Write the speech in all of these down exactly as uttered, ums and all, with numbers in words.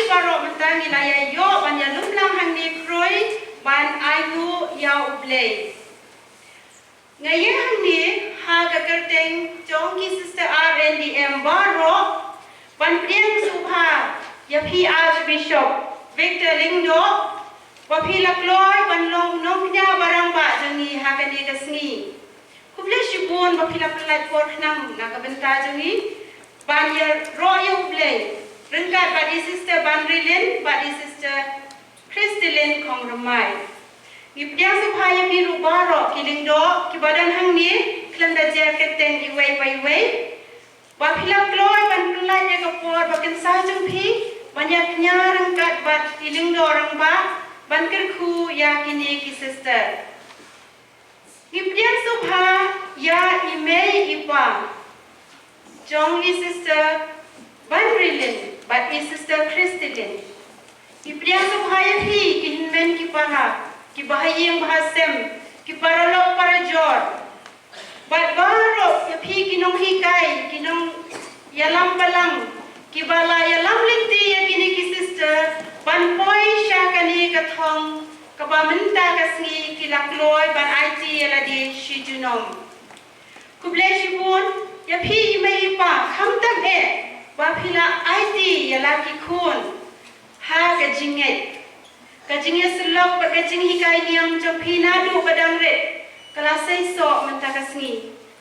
Baroh mynta ngi la ïa ïoh ban ïalum lang hangne khrui ban ainguh ïa U Blei. Nga ïa hangne ha ka kyrteng jong ki sister R N D M baroh ban pdiang sngewbha ïa phi Archbishop Victor Lyngdoh ba phi la kloi ban long nongkñia barangbah jong ngi ha kane ka sngi. Khublei shibun ba phi la pynlait por khnang na ka bynta jong ngi ban ïaroh ïa U Blei ryngkat bad i Sister Banrilin bad i Sister Christelyn Khongrymmai. Ngi pdiang sngewbha ïa phi ruh baroh ki Lyngdoh kiba don hangne khlem da jer kyrteng iwei pa iwei. Ba phi la kloi ban pynlait ïa ka por ba kynsah jong phi ban ïa kñia ryngkat bad i Lyngdoh rangbah ban kyrkhu ïa kine ki sister. Ngi pdiang sngewbha ïa i mei i pa jong i Sister Banrilin bad i Sister Christelyn. Ngi pdiang sngewbha ïa phi ki hynmen ki para, ki bahaïing bahasem, ki paralok parajor, bad baroh ïa phi ki nonghikai, ki nongïalam balang, kiba la ïalam lynti ïa kine ki sister ban poi sha kane ka thong kaba mynta ka sngi ki la kloi ban aiti ïa lade shi junom. Khublei shibun ïa phi i mei i pa, khamtam eh ba phi la aiti ïa la ki khun ha ka jingngeit. Ka jingïasyllok bad ka jinghikai niam jong phi naduh ba dang rit ka la seisoh mynta ka sngi.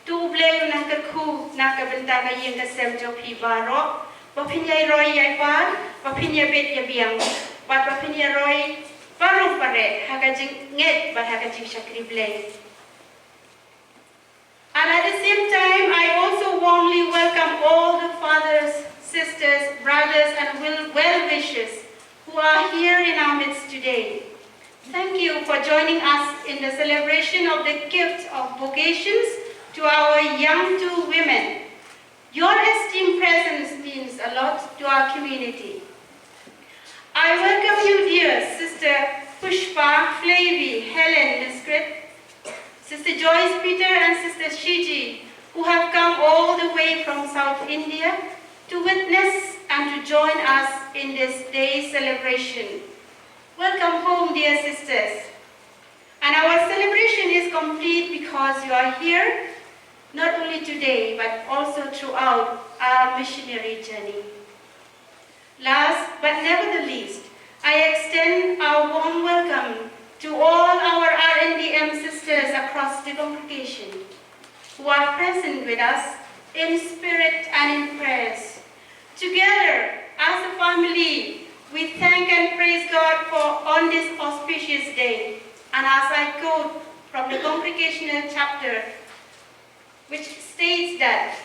To U Blei un nang kyrkhu na ka bynta ka ïing ka sem jong phi baroh, ba phin ïai roi ïai par, ba phin ïabit ïabiang, bad ba phin ïaroi baroh bareh ha ka jingngeit bad ha ka jingshakri Blei. And at the same time, I also warmly welcome all the fathers, sisters, brothers, and well, well wishers who are here in our midst today. Thank you for joining us in the celebration of the gift of vocations to our young two women. Your esteemed presence means a lot to our community. I welcome you, dear Sister Pushpa, Flavie, Helen, Miss Grit, Sister Joyce Peter, and Sister Shiji, who have come all the way from South India to witness and to join us in this day's celebration. Welcome home, dear sisters. And our celebration is complete because you are here, not only today, but also throughout our missionary journey. Last but never the least, I extend our warm welcome to all our R N D M sisters across the congregation who are present with us in spirit and in prayers. Together, as a family, we thank and praise God for on this auspicious day. And as I quote from the congregational chapter, which states that,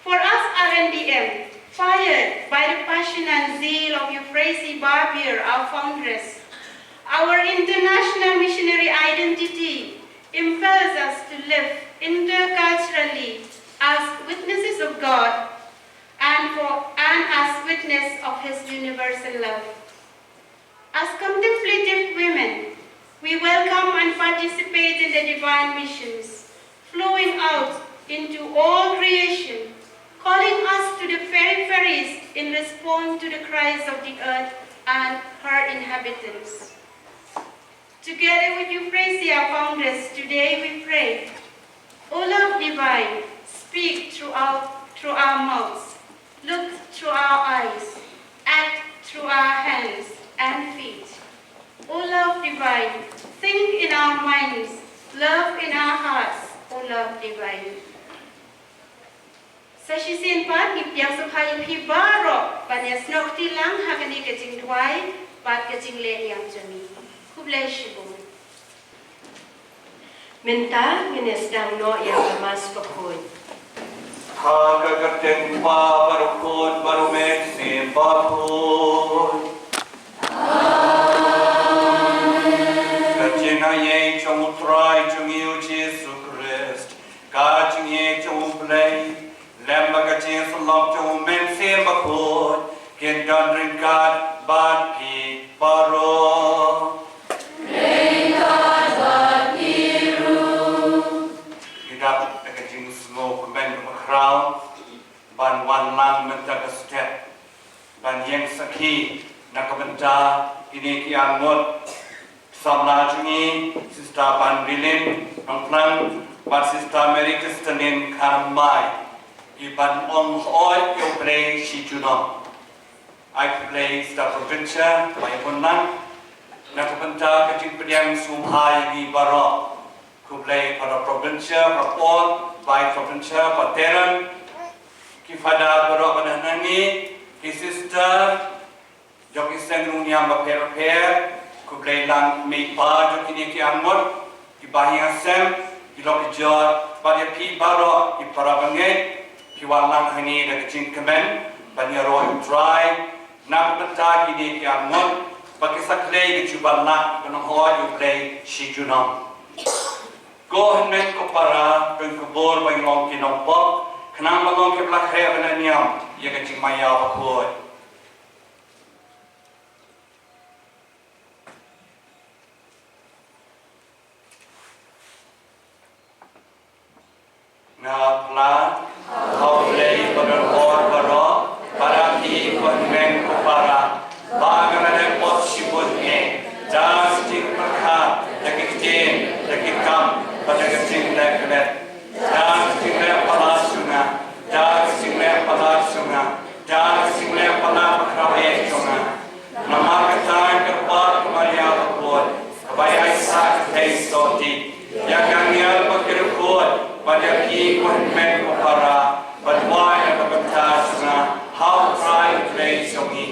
for us R N D M, fired by the passion and zeal of Euphrasie Barbier, our foundress, our international missionary identity impels us to live interculturally as witnesses of God and for and as witness of His universal love. As contemplative women, we welcome and participate in the divine missions flowing out into all creation, calling us to the peripheries in response to the cries of the earth and her inhabitants. Together with Euphrasie, our foundress, today we pray, O love divine, speak through our, through our mouths, look through our eyes, act through our hands and feet. O love divine, think in our minds, love in our hearts, O love divine. Sa shisien pat ngi pdiang sngewbha ïa phi baroh ban ïasnoh kti lang ha kane ka jingduwai bad ka jingleh niam jong ngi. Khublei shibun. Mynta ngin ïa sdang noh ïa ka Mass bakhuid. Ha ka kyrteng u Kpa bad u Khun bad u Mynsiem Bakhuid. Ka jingaiei jong u Trai jong ngi u Jisu Khrist, ka jingïeit jong u Blei, lem bad ka jingïasyllok jong u Mynsiem Bakhuid, kin don ryngkat bad phi baroh. Ryngkat bad phi ruh. Ngi dap da ka jingsngewkmen kaba khraw ban wan lang mynta ka step. ban ïeng sakhi na ka bynta kine ki arngut samla jong ngi, Sister Banrilin Nongplang bad Sister Mary Christalin Kharmai, ki ban ong hoi ïa U Blei shi junom. Ai khublei Sister Provincia ba ïa bun lang na ka bynta ka jingpdiang sngewbha ïa ngi baroh. Khublei Father Provincia, Father Paul, Vice Provincia, Father Terence, ki Father baroh ba na hangne, ki Sister jong ki seng rung niam bapher bapher. Khublei lang mei pa jong kine ki arngut, ki bahaïing hasem, ki lok ki jor, bad ïa phi baroh ki para bangeit, ki wan lang hangne da ka jingkmen ban ïaroh ïa U Trai na ka bynta kine ki arngut, ba ki sa khlei ka jubab lad ka nonghoi U Blei shi junom. Ko hynmen ko para, phin kubur ba ngin long ki nongpop, khnang ba ngin long kiba la khreh bad la niam ïa ka jingmaïa bakhuid. Nga phla ha U Blei badonbor baroh, para ki ko hynmen ko para, ba nga la dep pop shibun eh da ka jingpyrkhat, da ki ktien, da ki kam, bad da ka jingleh klet, da ka jingleh palat jong nga, da ka jingleh palat jong nga, da ka jingleh palat bakhraw eh jong nga. Namar kata nga kyrpad ïa ka Maria bakhuid, kaba ïaisah ka theisotti, ïa ka angel bad ki riewkhuid, bad ïa phi ko hynmen ko para, ban duwai na ka bynta jong nga ha U Trai U Blei jong ngi.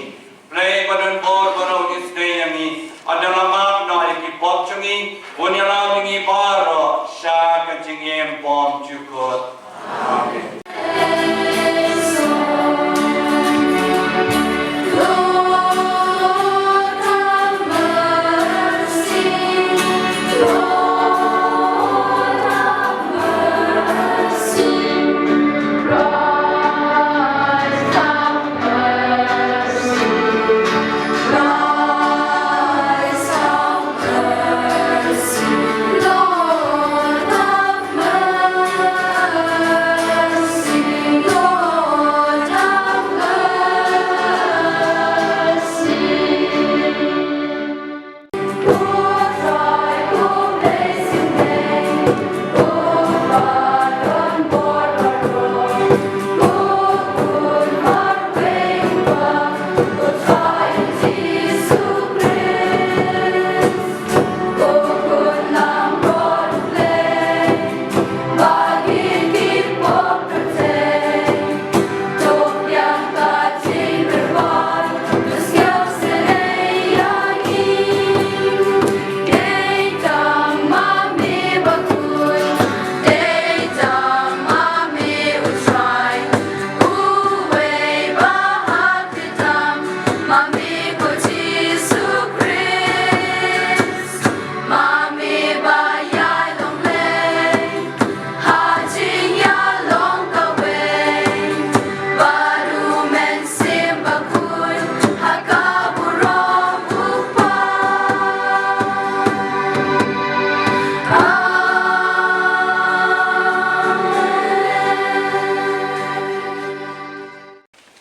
Blei badonbor baroh un isynei ïa ngi, un da la map noh ïa ki pop jong ngi, un ïalam ïa ngi baroh sha ka jingim bymjukut. Amen.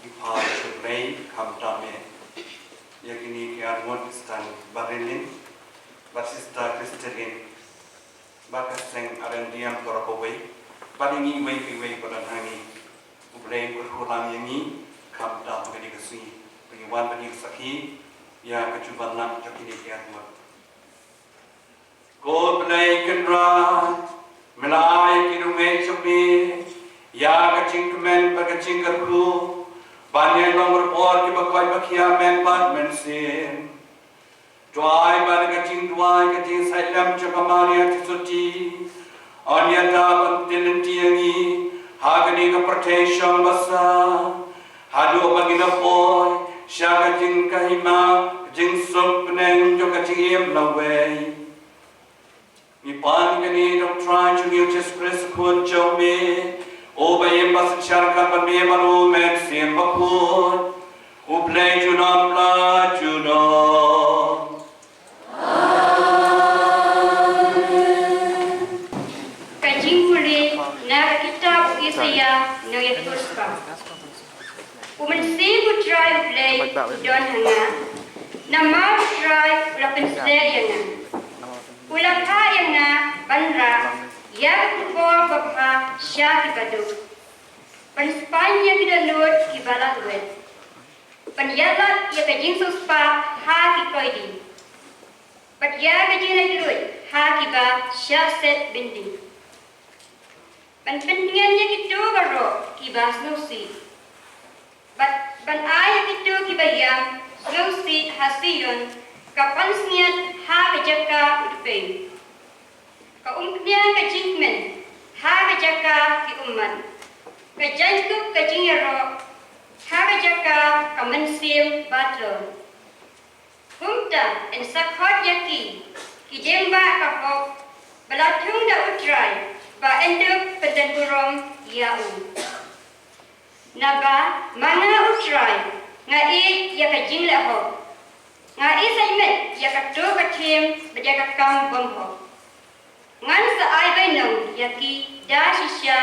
Ngi phah sha U Blei khamtam eh ïa kine ki arngut, Sister Barilin bad Sister Kristalin, bad ka seng R N D M baroh kawei, bad ïa ngi iwei pa iwei ba don hangne. U Blei un kyrkhu lang ïa ngi khamtam ha kane ka sngi ba ngi wan ban ïeng sakhi ïa ka jubab lad jong kine ki arngut. Ko Blei Kynrad, me la ai ïa ki nongïeit jong me ïa ka jingkmen bad ka jingkyrkhu ban ïalong rymbor kiba koit ba khiah, men bad men sien. To ai ba da ka jingduwai, ka jingshah lem jong ka Maria Theisotti, yn ïada bad pynlynti ïa ngi ha kane ka pyrthei shong basa, haduh ba ngin ïa poi sha ka jing, ka hima, ka jingsuk bneng jong ka jingim lawei. Ngi pan kane da U Trai jong ngi U Jisu Khrist, U Khun jong me, uba im bad synshar ryngkat bad me bad u Mynsiem Bakhuid, U Blei junom la junom. Ka jingpule na ka kitab u Isaïah nongïathuhlypa. U Mynsiem u Trai U Blei u don ha nga, namar U Trai u la pynsngew ïa nga. U la phah ïa nga ban rah ïa ka khubor babha sha kiba duk, ban spah ïa ki dohnud kiba la lwet, ban ïalap ïa ka jingsiewspah ha ki koidi, bad ïa ka jinglaitluid ha kiba shah set byndi, ban pyntngen ïa kito baroh kiba sngewsih, bad ban ai ïa kito kiba ïam sngewsih ha Sion ka pansngiat ha ka jaka u dpei, ka umkñia ka jingkmen ha ka jaka ki ummat, ka jaiñkup ka jingïaroh ha ka jaka ka mynsiem batlot. Kumta yn sa khot ïa ki ki dieng ba ka hok, ba la thung da U Trai, ba yn dup pyndonburom ïa u. Naba ma nga U Trai nga ïeit ïa ka jingleh hok, nga isynei ïa kato ka thiem bad ïa ka kam bymhok. Ngan sa ai bainong ïa ki da shisha,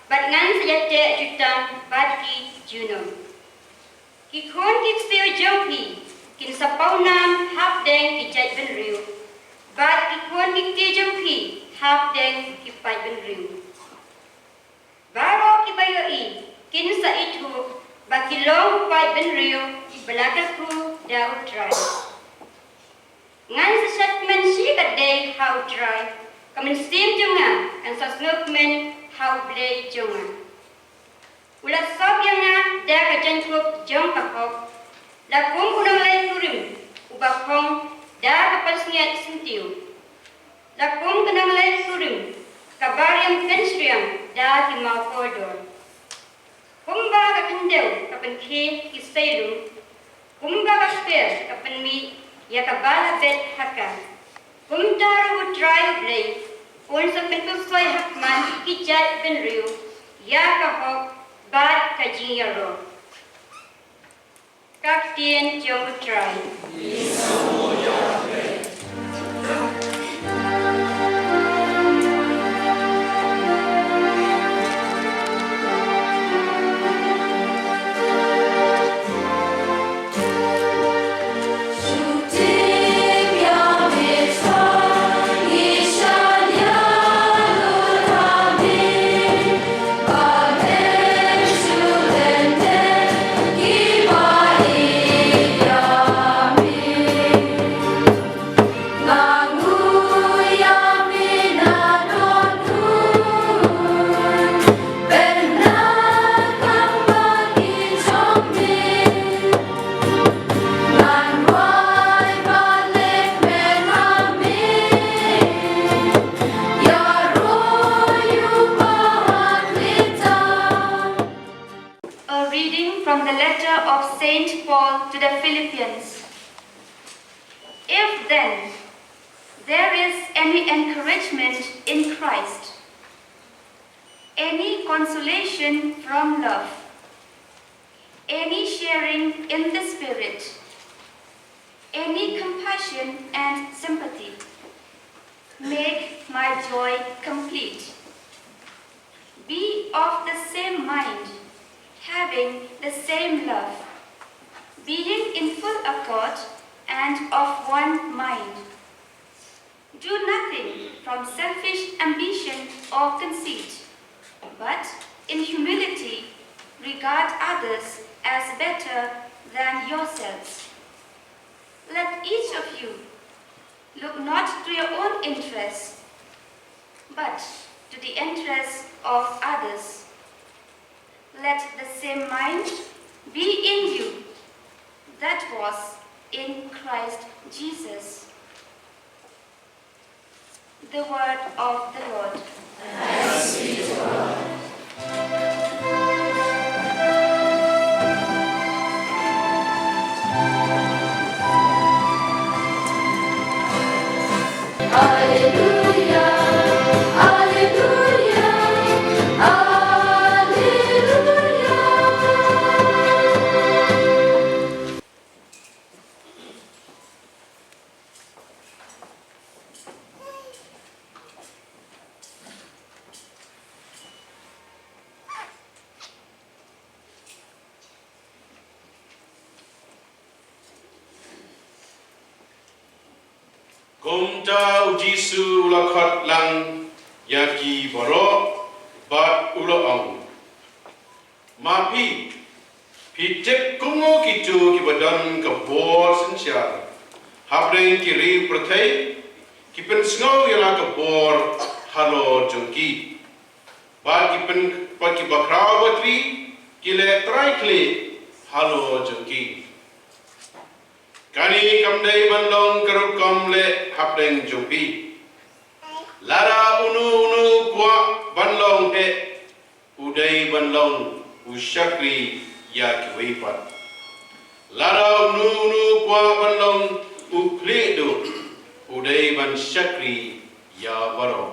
bad ngan sa ïateh jutang bad ki junom. Ki khun ki ksiew jong phi kin sa pawnam hapdeng ki jaitbynriew, bad ki khun ki kti jong phi hapdeng ki paidbynriew. Baroh kiba ïohi kin sa ithuh ba ki long paidbynriew ba la kyrkhu da U Trai. Ngan sa shadkmen shikatdei ha U Trai, ka mynsiem jong nga kan sa sngewkmen ha U Blei jong nga. U la sop ïa nga da ka jaiñkup jong ka hok, la kum u nongleit kurim uba phong da ka pansngiat syntiew, la kum ka nongleit kurim kaba riam kynshriang da ki maw kordor. Kumba ka khyndew ka pynkhie ki seilung, kumba ka kper ka pynmih ïa kaba la bet ha ka, kumta ruh U Trai U Blei un sa pynkusoi ha khmat ki jaitbynriew ïa ka hok bad ka jingïaroh. Ka ktien jong U Trai. A reading from the letter of Saint Paul to the Philippians. If then there is any encouragement in Christ, any consolation from love, any sharing in the Spirit, any compassion and sympathy, make my joy complete. Be of the same mind, having the same love, being in full accord and of one mind. Do nothing from selfish ambition or conceit, but in humility regard others as better than yourselves. Let each of you look not to your own interests, but to the interests of others. Let the same mind be in you that was in Christ Jesus. The word of the Lord. Alleluia, alleluia, alleluia. Kumta u Jisu u la khot lang ïa ki baroh bad u la ong, "Ma phi, phi tip kumno kito kiba don ka bor synshar hapdeng ki ri pyrthei, ki pynsngew ïa la ka bor halor jong ki. Bad ki pyn, bad ki bakhraw batri ki leh trai khlieh halor jong ki. Kane kam dei ban long ka rukom leh hapdeng jong phi. Lada uno uno kwah ban long heh, u dei ban long u shakri ïa kiwei pat. Lada uno uno kwah ban long u khlieh duh, u dei ban shakri ïa baroh.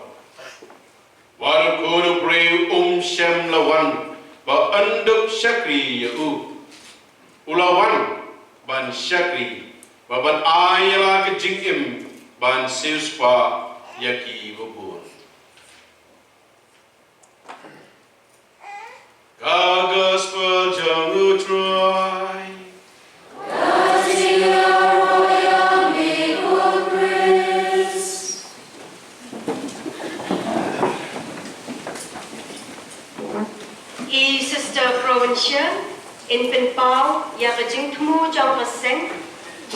Wat u khun u briew um shym la wan ba yn dup shakri ïa u. U la wan ban shakri, ba ban ai ïa la ka jingim ban siewspah ïa ki babun." Ka gospel jong U Trai. I Sister Provincia in pynpaw ïa ka jingthmu jong ka seng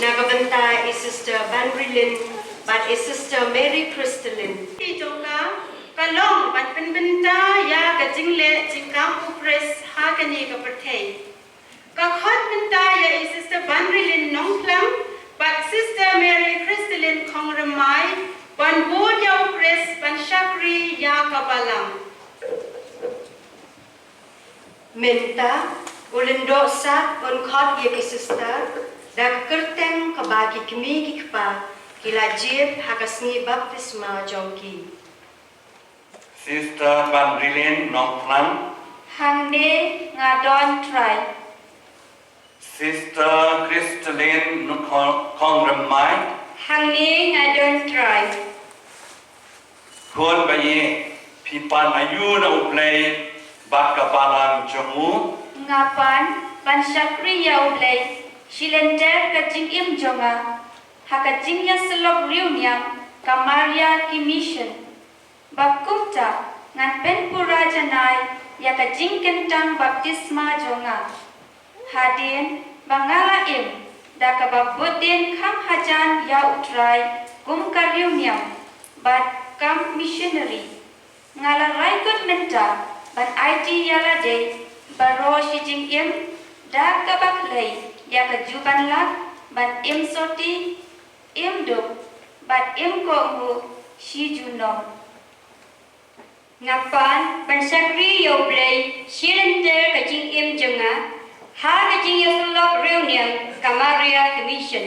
na ka bynta i Sister Banrilin bad i Sister Mary Christalin. Ki jong ka ka long ban pynbynta ïa ka jingleh jingkam U Khrist ha kane ka pyrthei. Ka khot mynta ïa i Sister Banrilin Nongphlang bad Sister Mary Christalin Khongrymmai ban bud ïa U Khrist ban shakri ïa ka balang. Mynta u lyngdoh sat un khot ïa ki sister da ka kyrteng kaba ki kmie ki kpa ki la jied ha ka sngi baptisma jong ki. Sister Banrilin Nongphlang. Hangne nga don Trai. Sister Christalin Nongkhong-, Khongrymmai. Hangne nga don Trai. Khun ba ïeit, phi pan aiu na U Blei bad ka balang jong u? Nga pan ban shakri ïa U Blei shi lynter ka jingim jong nga ha ka jingïasyllok riewniam ka Maria ki Mission. Ba kumta ngan pynpura janai ïa ka jingkyntang baptisma jong nga. Hadien ba nga la im da kaba bud dien kham hajan ïa U Trai kum ka riewniam bad kam missionary, nga la rai kut mynta ban aiti ïa lade baroh shi jingim da kaba khlei ïa ka jubanlak ban im sotti, im duk bad im kohnguh shi junom. Nga pan ban shakri ïa U Blei shi lynter ka jingim jong nga ha ka jingïasyllok riewniam ka Maria ki Mission.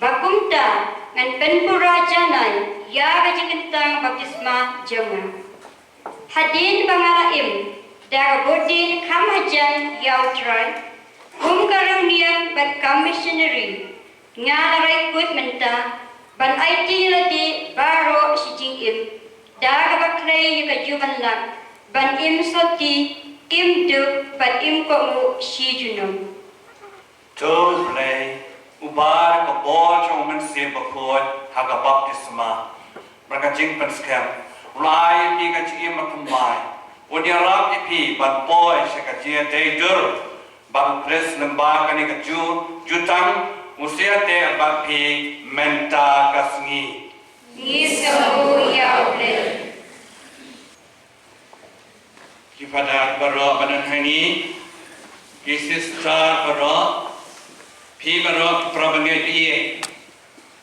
Ba kumta ngan pynpura janai ïa ka jingkyntang baptisma jong nga. Hadien ba nga la im da ka bud dien kham hajan ïa U Trai kum ka riewniam bad kam missionary, nga la rai kut mynta ban aiti ïa lade baroh shi jingim da kaba khlei ïa ka jubanlak ban im sotti, im duk bad im kohnguh shi junom. To U Blei, uba da ka bor jong U Mynsiem Bakhuid ha ka baptisma bad ka jingpynskhem u la ai ïa phi ka jingim bathymmai, un ïarap ïa phi ban poi sha ka jingïadei dur bad U Khrist lyngba kane ka ju-, jutang, u sa ïadei bad phi mynta ka sngi. Ngi sngewbha ïa U Blei. Ki Phadar baroh ba don hangne, ki Sister baroh, phi baroh ki para bangeit ïeit.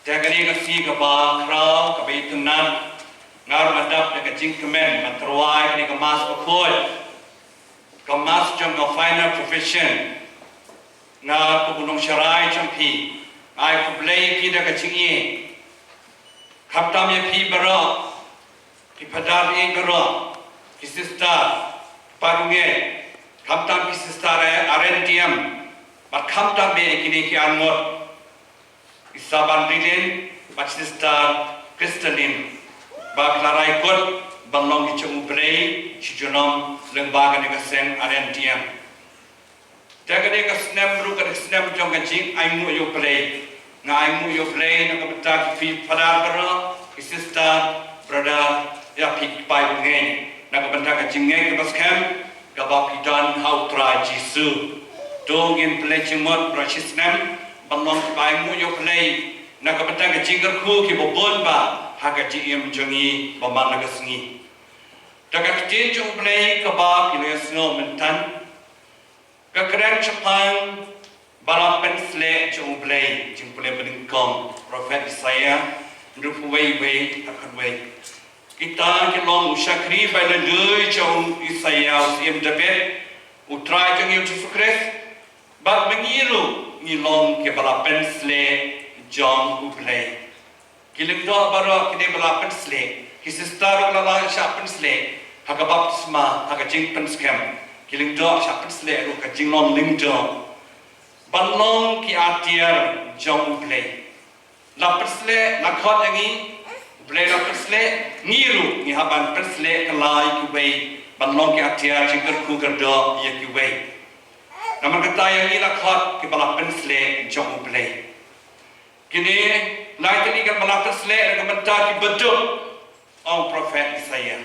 Te kane ka sngi kaba khraw kaba itynnad, nga ruh nga dap da ka jingkmen ban tyrwa ïa kane ka Mass bakhuid, ka Mass jong ka final profession. Nga kum u nongsharai jong phi, nga ai khublei ïa phi da ka jingïeit. Khamtam ïa phi baroh, ki Phadar ïeit baroh, ki Sister, ki para bangeit, khamtam ki Sister R N T M, bad khamtam bad kine ki arngut, i Sister Banrilin bad Sister Christalin, ba ki la rai kut ban long ki jong U Blei shi junom lyngba kane ka seng R N T M. Te kane ka snem ruh ka dei ka snem jong ka jingainguh ïa U Blei. Nga ainguh ïa U Blei na ka bynta ki phi phadar baroh, ki sister, brother, ïa phi ki paidbah, na ka bynta ka jingngeit kaba skhem kaba phi don ha U Trai Jisu. To ngin pynleit jingmut baroh shisnem ban long kiba ainguh ïa U Blei na ka bynta ka jingkyrkhu kiba bun bah ha ka jingim jong ngi ba man la ka sngi. Da ka ktien jong U Blei kaba phi la ïohsngew mynta, ka kren shaphang ba la pynsleh jong U Blei, jingpule banyngkong, Prophet Isaiah hynriewphew wei, wei ha khatwei. Kita ki long u shakri ba la leh jong Isaiah u syiem David. U Trai jong ngi U Jisu Khrist, bad ma ngi ruh ngi long kiba la pynsleh jong U Blei. Ki lyngdoh baroh kine ba la pynsleh, ki sister ruh la la shah pynsleh ha ka baptisma, ha ka jingpynskhem. Ki lyngdoh shah pynsleh ruh ka jinglong lyngdoh ban long ki atiar jong U Blei. La pynsleh, la khot ïa ngi, U Blei la pynsleh, ngi ruh ngi hap ban pynsleh kylla ïa kiwei ban long ki atiar jingkyrkhu kyrdoh ïa kiwei. Namar kata ïa ngi la khot kiba la pynsleh jong U Blei. Kine lai tylli kiba la pynsleh na ka bynta kiba duk, ong Prophet Isaiah.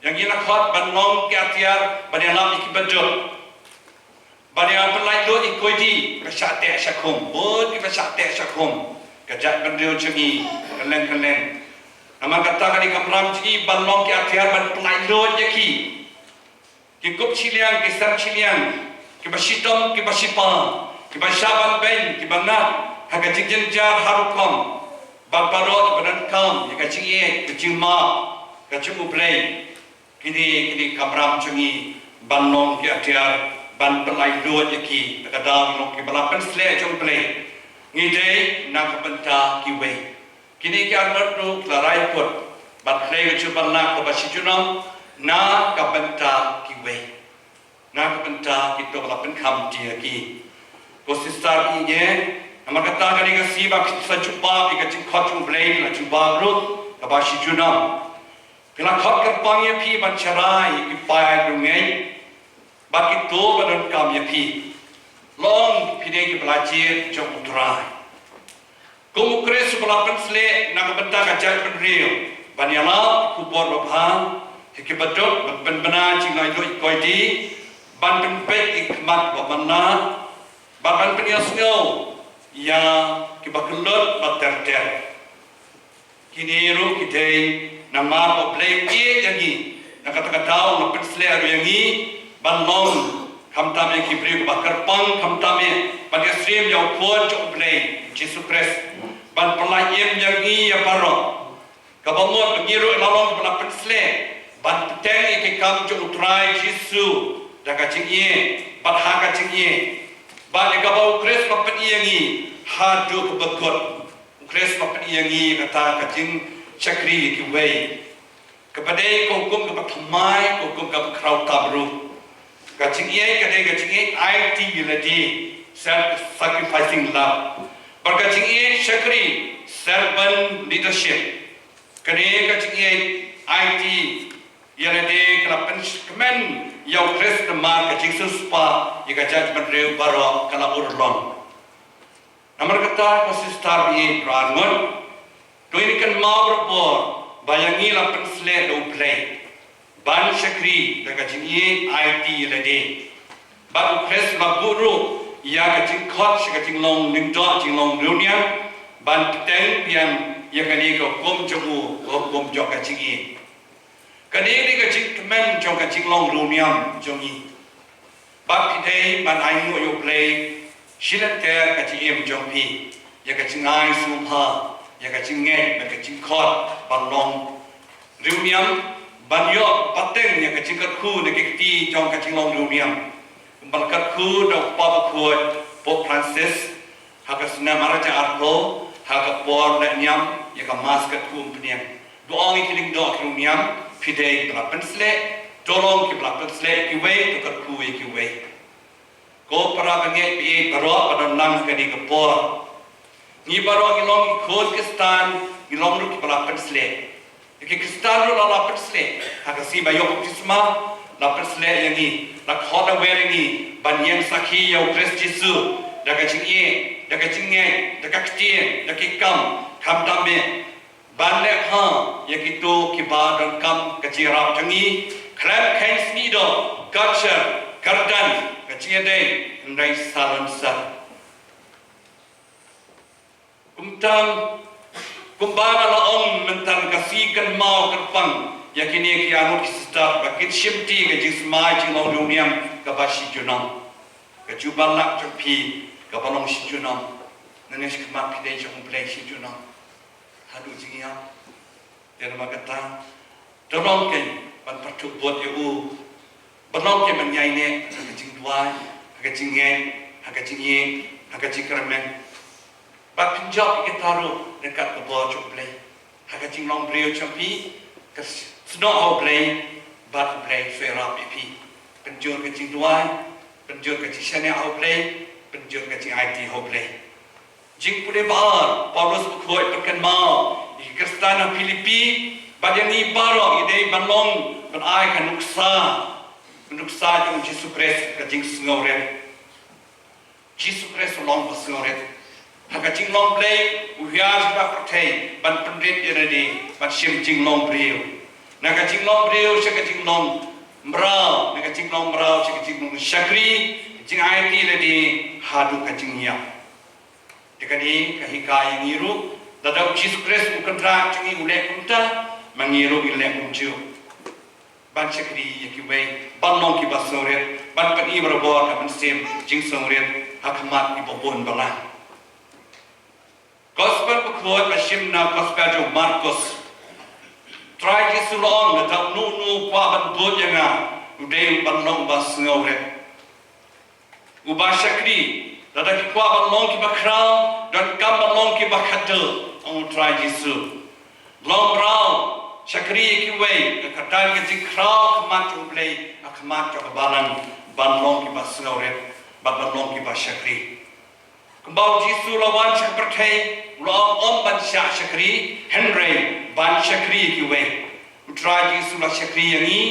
Ïa ngi la khot ban long ki atiar ban ïalap ïa kiba duk, ban ïa pynlait lut ïa ki koidi kiba shah teh shah khum, bun kiba shah teh shah khum, ka jaitbynriew jong ngi kylleng kylleng. Namar kata kane ka kamram jong ngi ban long ki atiar ban pynlait lut ïa ki. Ki kup shiliang, ki sem shiliang, kiba shitom, kiba shipa, kiba shah ban beiñ, kiba ngat ha ka jingjynjar ha rukom, bad baroh kiba donkam ïa ka jingïeit, ka jingmap ka jong U Blei. Kine, kine ki kamram jong ngi ban long ki atiar ban pynlait lut ïa ki, da ka daw ngi long kiba la pynsleh jong U Blei. Ngi dei na ka bynta kiwei. Kine ki arngut ruh ki la rai kut ban khlei ka jingpynlait kaba shi junom na ka bynta kiwei, na ka bynta kito ba la pynkham ïa ki. Ko sister, ïa ngi, namar kata kane ka sngi ba phi sa jubab ïa ka jingkhot jong U Blei, la jubab ruh kaba shi junom. Phi la khot kyrpang ïa phi ban sharai ïa ki paid riewngeit bad kito ba donkam ïa phi. Long phi dei kiba la jied jong U Trai. Kum u Khrist uba la pynsleh na ka bynta ka jaitbynriew ban ïalap ïa ka khubor babha ïa kiba duk, ban pynbna jinglaitluid ïa ki koidi, ban pynpeit ïa ki khmat ba manla, bad ban pynïasngew ïa kiba kyllut bad ter ter. Kine ruh ki dei namar ba U Blei u ïeit ïa ngi. Na kata ka daw u la pynsleh ruh ïa ngi ban long khamtam ïa ki briew kiba kyrpang, khamtam ïa, ban ïasyriem ïa u Khun jong U Blei Jisu Khrist ban pynlait im ïa ngi ïa baroh. Kaba mut ba ngi ruh la long kiba la pynsleh ban bteng ïa ki kam jong U Trai Jisu da ka jingïeit bad ha ka jingïeit. Bad ïa kaba u Khrist u la pyni ïa ngi haduh kaba kut. U Khrist u la pyni ïa ngi kata ka jingshakri ïa kiwei, kaba dei ka hukum kaba thymmai, ka hukum kaba khraw tam ruh. Ka jingïeit ka dei ka jingïeit aiti ïa lade, self-sacrificing love. Bad ka jingïeit shakri, servant leadership. Kane ka jingïeit aiti ïa lade ka la pynkmen ïa u Khrist namar ka jingsiewspah ïa ka jaitbynriew baroh ka la urlong. Namar kata ko sister, bad ki para ngut, to ngin kynmaw barabor ba ïa ngi la pynsleh da U Blei ban shakri da ka jingïeit aiti ïa lade. Bad u Khrist u la buh ruh ïa ka jingkhot sha ka jinglong lyngdoh, jinglong riewniam, ban bteng biang ïa kane ka hukum jong u, ka hukum jong ka jingïeit. Kane ka dei ka jingkmen jong ka jinglong riewniam jong ngi. Bad phi dei ban ainguh ïa U Blei shi lynter ka jingim jong phi, ïa ka jingai sngewbha, ïa ka jingngeit bad ka jingkhot ban long riewniam, ban ïoh pateng ïa ka jingkyrkhu na ki kti jong ka jinglong riewniam. Kumba la kyrkhu da u Kpa Bakhuid Pope Francis ha ka snem ar hajar arphew, ha ka por leh niam ïa ka Mass kyrkhu Umphniang, u ong ïa ki lyngdoh ki riewniam, phi dei kiba la pynsleh, to long kiba la pynsleh ïa kiwei, to kyrkhu ïa kiwei. Ko para bangeit baieit baroh ba don lang ha kane ka por, ngi baroh ngi long ki khun Khristan, ngi long ruh kiba la pynsleh. Ïa ki Khristan ruh la, la pynsleh. Ha ka sngi ba ïoh baptisma la pynsleh ïa ngi, la khot la wer ïa ngi ban ïeng sakhi ïa u Khrist Jisu da ka jingïeit. da ka jingngeit, da ka ktien, da ki kam, khamtam eh ban leh ha ïa kito kiba donkam ka jingïarap jong ngi, khlem kheiñ snieh doh, kyrshah, kyrdan, ka jingïadei, hynrei salonsar. Kumta, kumba nga la ong mynta, ka sngi kynmaw kyrpang ïa kine ki arngut ki sister ba kin shimti ka jingsmai jinglong riewniam kaba shi junom. Ka jubab lak jong phi kaba long shi junom. Nangne shi khmat phi dei jong U Blei shi junom. Haduh jingïap. Te namar kata, to long kein ban pyrthuh bud ïa u. Ban long kein ban ïaineh ha ka jingduwai, ha ka jingngeit, ha ka jingïeit, ha ka jingkyrmen. Bad pynjop ïa kita ruh ryngkat ka bor jong U Blei ha ka jinglong briew jong phi, ka snoh ha U Blei, bad U Blei u sa ïarap ïa phi. Pynjur ka jingduwai, pynjur ka jingshaniah ha U Blei, pynjur ka jingaiti ha U Blei. Jingpule ba ar, Paulus u khuid pynkynmaw ïa ki Khristan ha Philippi, bad ïa ngi baroh ngi dei ban long, ban ai ka nuksa, ka nuksa jong U Jisu Khrist, ka jingsngewrit. Jisu Khrist u long ba sngewrit. Ha ka jinglong Blei u hiar sha ka pyrthei ban pynrit ïa lade, ban shim jinglong briew. Na ka jinglong briew sha ka jinglong mraw, na ka jinglong mraw sha ka jinglong shakri, ka jingaiti ïa lade haduh ka jingïap. Te kane ka hikai ïa ngi ruh, lada U Jisu Khrist u kynrad jong ngi u leh kumta, ma ngi ruh ngin leh kumjuh. Ban shakri ïa kiwei, ban long kiba sngewrit, ban pyni barabor ka mynsiem jingsngewrit ha khmat kiba bun balang. Gospel bakhuid ba shim na Gospel jong u Markos. Trai Jisu u la ong, lada uno uno u kwah ban bud ïa nga, u dei ban long ba sngewrit. Uba shakri, lada ki kwah ban long kiba khraw, donkam ban long kiba khatduh, ong u Trai Jisu. Long mraw, shakri ïa kiwei, ka kyrdan ka jingkhraw ha khmat jong U Blei, ha khmat jong ka balang, ban long kiba sngewrit, bad ban long kiba shakri. Kumba u Jisu u la wan sha ka pyrthei, u la ong ym ban shah shakri, hynrei ban shakri ïa kiwei. U Trai Jisu u la shakri ïa ngi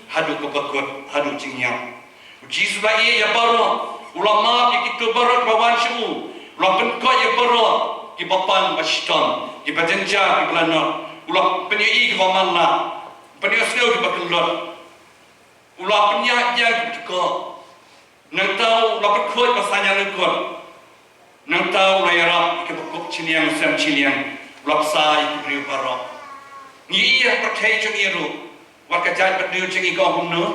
haduh kaba kut, haduh jingïap. U Jisu u la ïeit ïa baroh, u la map ïa kito baroh kiba wan sha u, u la pynkhuid ïa baroh kiba pang ba shitom, kiba jynjar kiba lanot, u la pynïohi kiba matlah, pynïohsngew kiba kyllut, u la pynïaid ïa kiba dkoh. Nangta u la pynkhuid ba sañia lyngkot. Nangta u la ïarap ïa kiba kup shiliang sem shiliang, u la bsa ïa ki briew baroh. Ngi ïa pyrthei jong ngi ruh, wat ka jaitbynriew jong ngi ka ong kumno?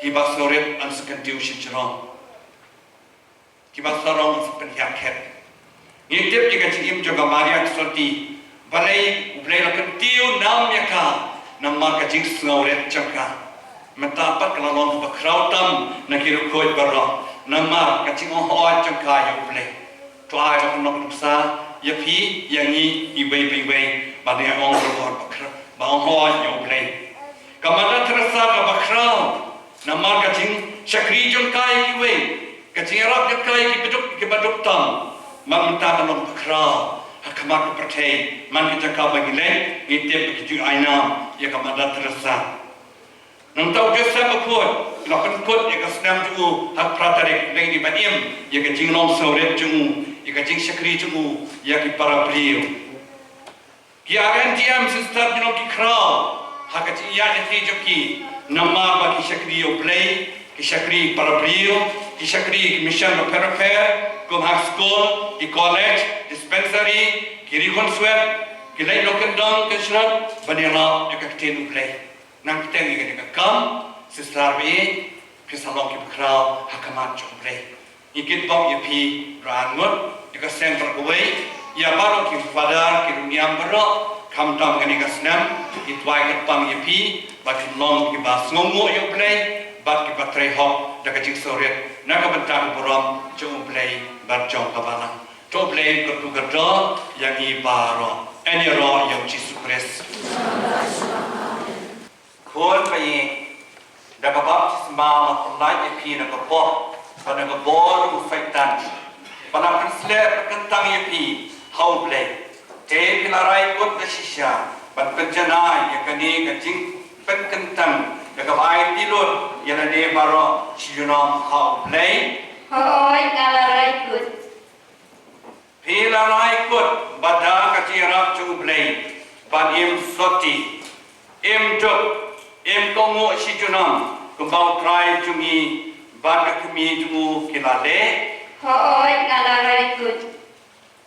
Kiba sngewrit yn sa kyntiew shajrong, kiba sarong yn sa pynhiar khet. Ngi tip ïa ka jingim jong ka Maria Theisotti, balei U Blei u la kyntiew nam ïa ka? Namar ka jingsngewrit jong ka. Mynta pat ka la long kaba khraw tam na ki riewkhuid baroh, namar ka jingong hooid jong ka ïa U Blei. To ai ba kan long nuksa ïa phi ïa ngi iwei pa iwei, ba dei ong barabor ba khraw, ba ong hooid ïa U Blei. Ka Mother Teresa kaba khraw, namar ka jingshakri jong ka ïa kiwei, ka jingïarap jong ka ïa kiba duk, kiba duk tam. Mar mynta ka long ba khraw ha khmat ka pyrthei, man ka jaka ba ngi leit, ngi tip ba ki ju ai nam ïa ka Mother Teresa. Nangta u Joseph bakhuid, la pynkut ïa ka snem jong u ha ka phra tarik, dei ba im ïa ka jinglong sngewrit jong u, ïa ka jingshakri jong u ïa ki para briew. Ki R N T M sister ki long ki khraw ha ka jingïaid lynti jong ki, namar ba ki shakri ïa U Blei, ki shakri para briew, ki shakri ki mission bapher bapher, kum ha skul, ki college, dispensary, ki riewkhunswet, ki leit noh kyndong kynshlur ban ïalap ïa ka ktien U Blei. Nang bteng ïa kane ka kam, sister ba ïeit, phi sa long kiba khraw ha khmat jong U Blei. Ngi kitbok ïa phi baroh arngut, ïa ka seng baroh kawei, ïa baroh ki father, ki riewniam baroh, khamtam kane ka snem, ngi duwai kyrpang ïa phi, ba phin long kiba sngewnguh ïa U Blei, bad kiba trei hok da ka jingsngewrit na ka bynta ka burom jong U Blei bad jong ka balang. To U Blei un kyrkhu kyrdoh ïa ngi baroh. Yn ïaroh ïa U Jisu Khrist. Khun ba ïeit, da ka baptisma nga pynlait ïa phi na ka pop bad na ka bor u Soitan, ba la pynsleh pynkyntang ïa phi ha U Blei. Te phi la rai kut da shisha ban pynjanai ïa kane ka jingpynkyntang da kaba aiti lut ïa lade baroh shi junom ha U Blei? Hooid, nga la rai kut. Phi la rai kut ba da ka jingïarap jong U Blei ban im sotti, im duk, im kohnguh shi junom kumba u Trai jong ngi bad ka kmie jong u ki la leh? Hooid, nga la rai kut.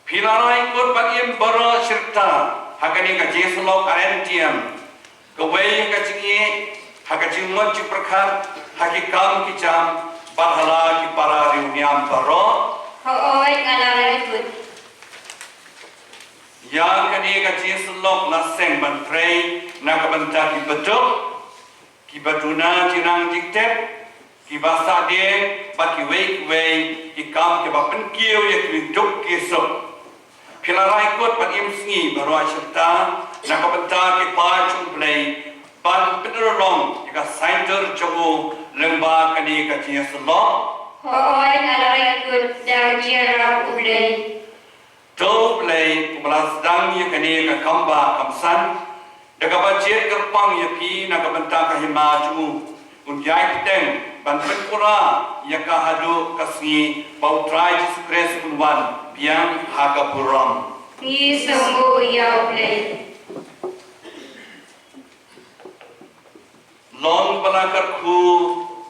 Phi la rai kut ban im baroh shi rta ha kane ka jingïasyllok R N T M, kawei ha ka jingïeit, ha ka jingmut jingpyrkhat, ha ki kam ki jam bad ha la ki para riewniam baroh? Hooid, nga la rai kut. Ïa kane ka jingïasyllok la seng ban trei na ka bynta ki baduk, ki baduna jingnang jingtep, ki ba sah dieng bad kiwei kiwei ki kam ki ba pynkiew ïa ki duk ki suk. Phi la rai kut ban im sngi baroh shi rta na ka bynta ki paid jong U Blei ban pynurlong ïa ka saiñdur jong u lyngba kane ka jingïasyllok? Hooid, nga la rai kut da ka jingïarap U Blei. To U Blei uba la sdang ïa kane ka kam ba kam san da kaba jied kyrpang ïa phi na ka bynta ka hima jong u, un ïai bteng ban pynpura ïa ka haduh ka sngi ba U Trai Jisu Khrist un wan biang ha ka burom. Ngi sngewbha ïa U Blei. Long ba la kyrkhu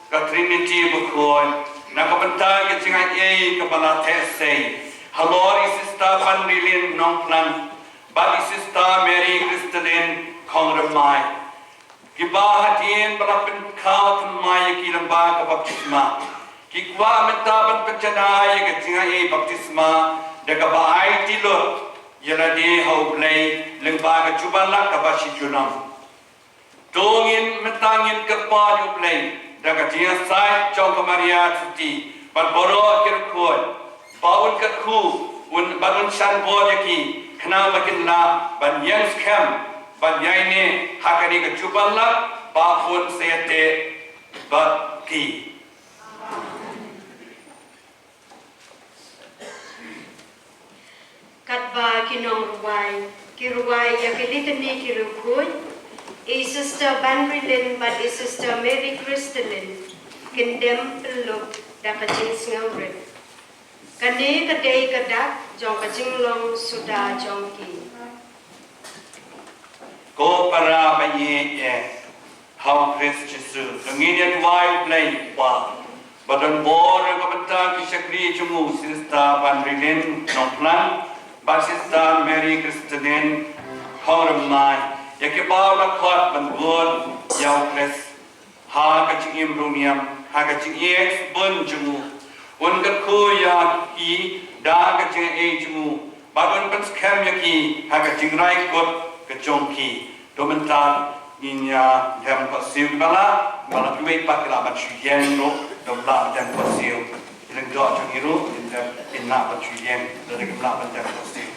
ka Trinity bakhuid na ka bynta ka jingaiei kaba la theh sei halor i Sister Banrilin Nongphlang bad i Sister Mary Christalin Khongrymmai, kiba hadien ba la pynkhaw thymmai ïa ki lyngba ka baptisma, ki kwah mynta ban pynjanai ïa ka jingaiei baptisma da kaba aiti lut ïa lade ha U Blei lyngba ka jubab lak kaba shi junom. To ngin mynta ngin kyrpad ïa U Blei da ka jingïasaid jong ka Maria Thutti bad baroh ki riewkhuid ba un kyrkhu, un, bad un shan bor ïa ki khnang ba kin lah ban ïeng skhem ban ïaineh ha kane ka jubab lak ba un sa ïateh bad ki. Katba ki nongrwai ki rwai ïa ki litany ki riewkhuid, i Sister Banrilin bad i Sister Mary Christalin kin dem pynlut da ka jingsngewrit. Kane ka dei ka dak jong ka jinglong suda jong ki. Ko para ba ïeit eh ha U Khrist Jisu, to ngin ïa duwai U Blei Kpa ba don bor ïa ka bynta ki shakri jong u, Sister Banrilin Nongphlang bad Sister Mary Christalin Khongrymmai, ïa kiba u la khot ban bud ïa U Khrist ha ka jingim riewniam, ha ka jingim bun jong u. Un kyrkhu ïa ki da ka jingaiei jong u bad un pynskhem ïa ki ha ka jingrai kut ka jong ki. To mynta ngin ïa dem khohsiew kiba lah, ba la kiwei pat ki lah ban shu ïeng ruh, to lah ban dem khohsiew. Ki lyngdoh jong ngi ruh kin dem, kin lah ban shu ïeng lada kim lah ban dem khohsiew.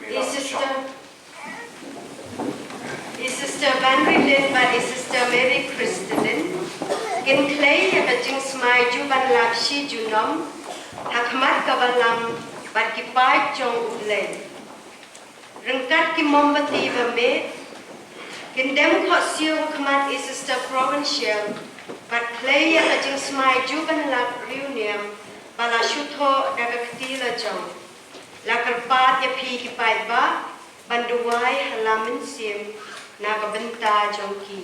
I Sister, i Sister Banrilin bad i Sister Mary Christalin kin khlei ïa ka jingsmai jubanlap shi junom ha khmat ka balang bad ki paid jong U Blei. Ryngkat ki mombati ba mih, kin dem khohsiew ha khmat i Sister Provincial bad khlei ïa ka jingsmai jubanlap riewniam ba la shu thoh da ka kti la jong. La kyrpad ïa phi ki paidbah ban duwai ha la mynsiem na ka bynta jong ki.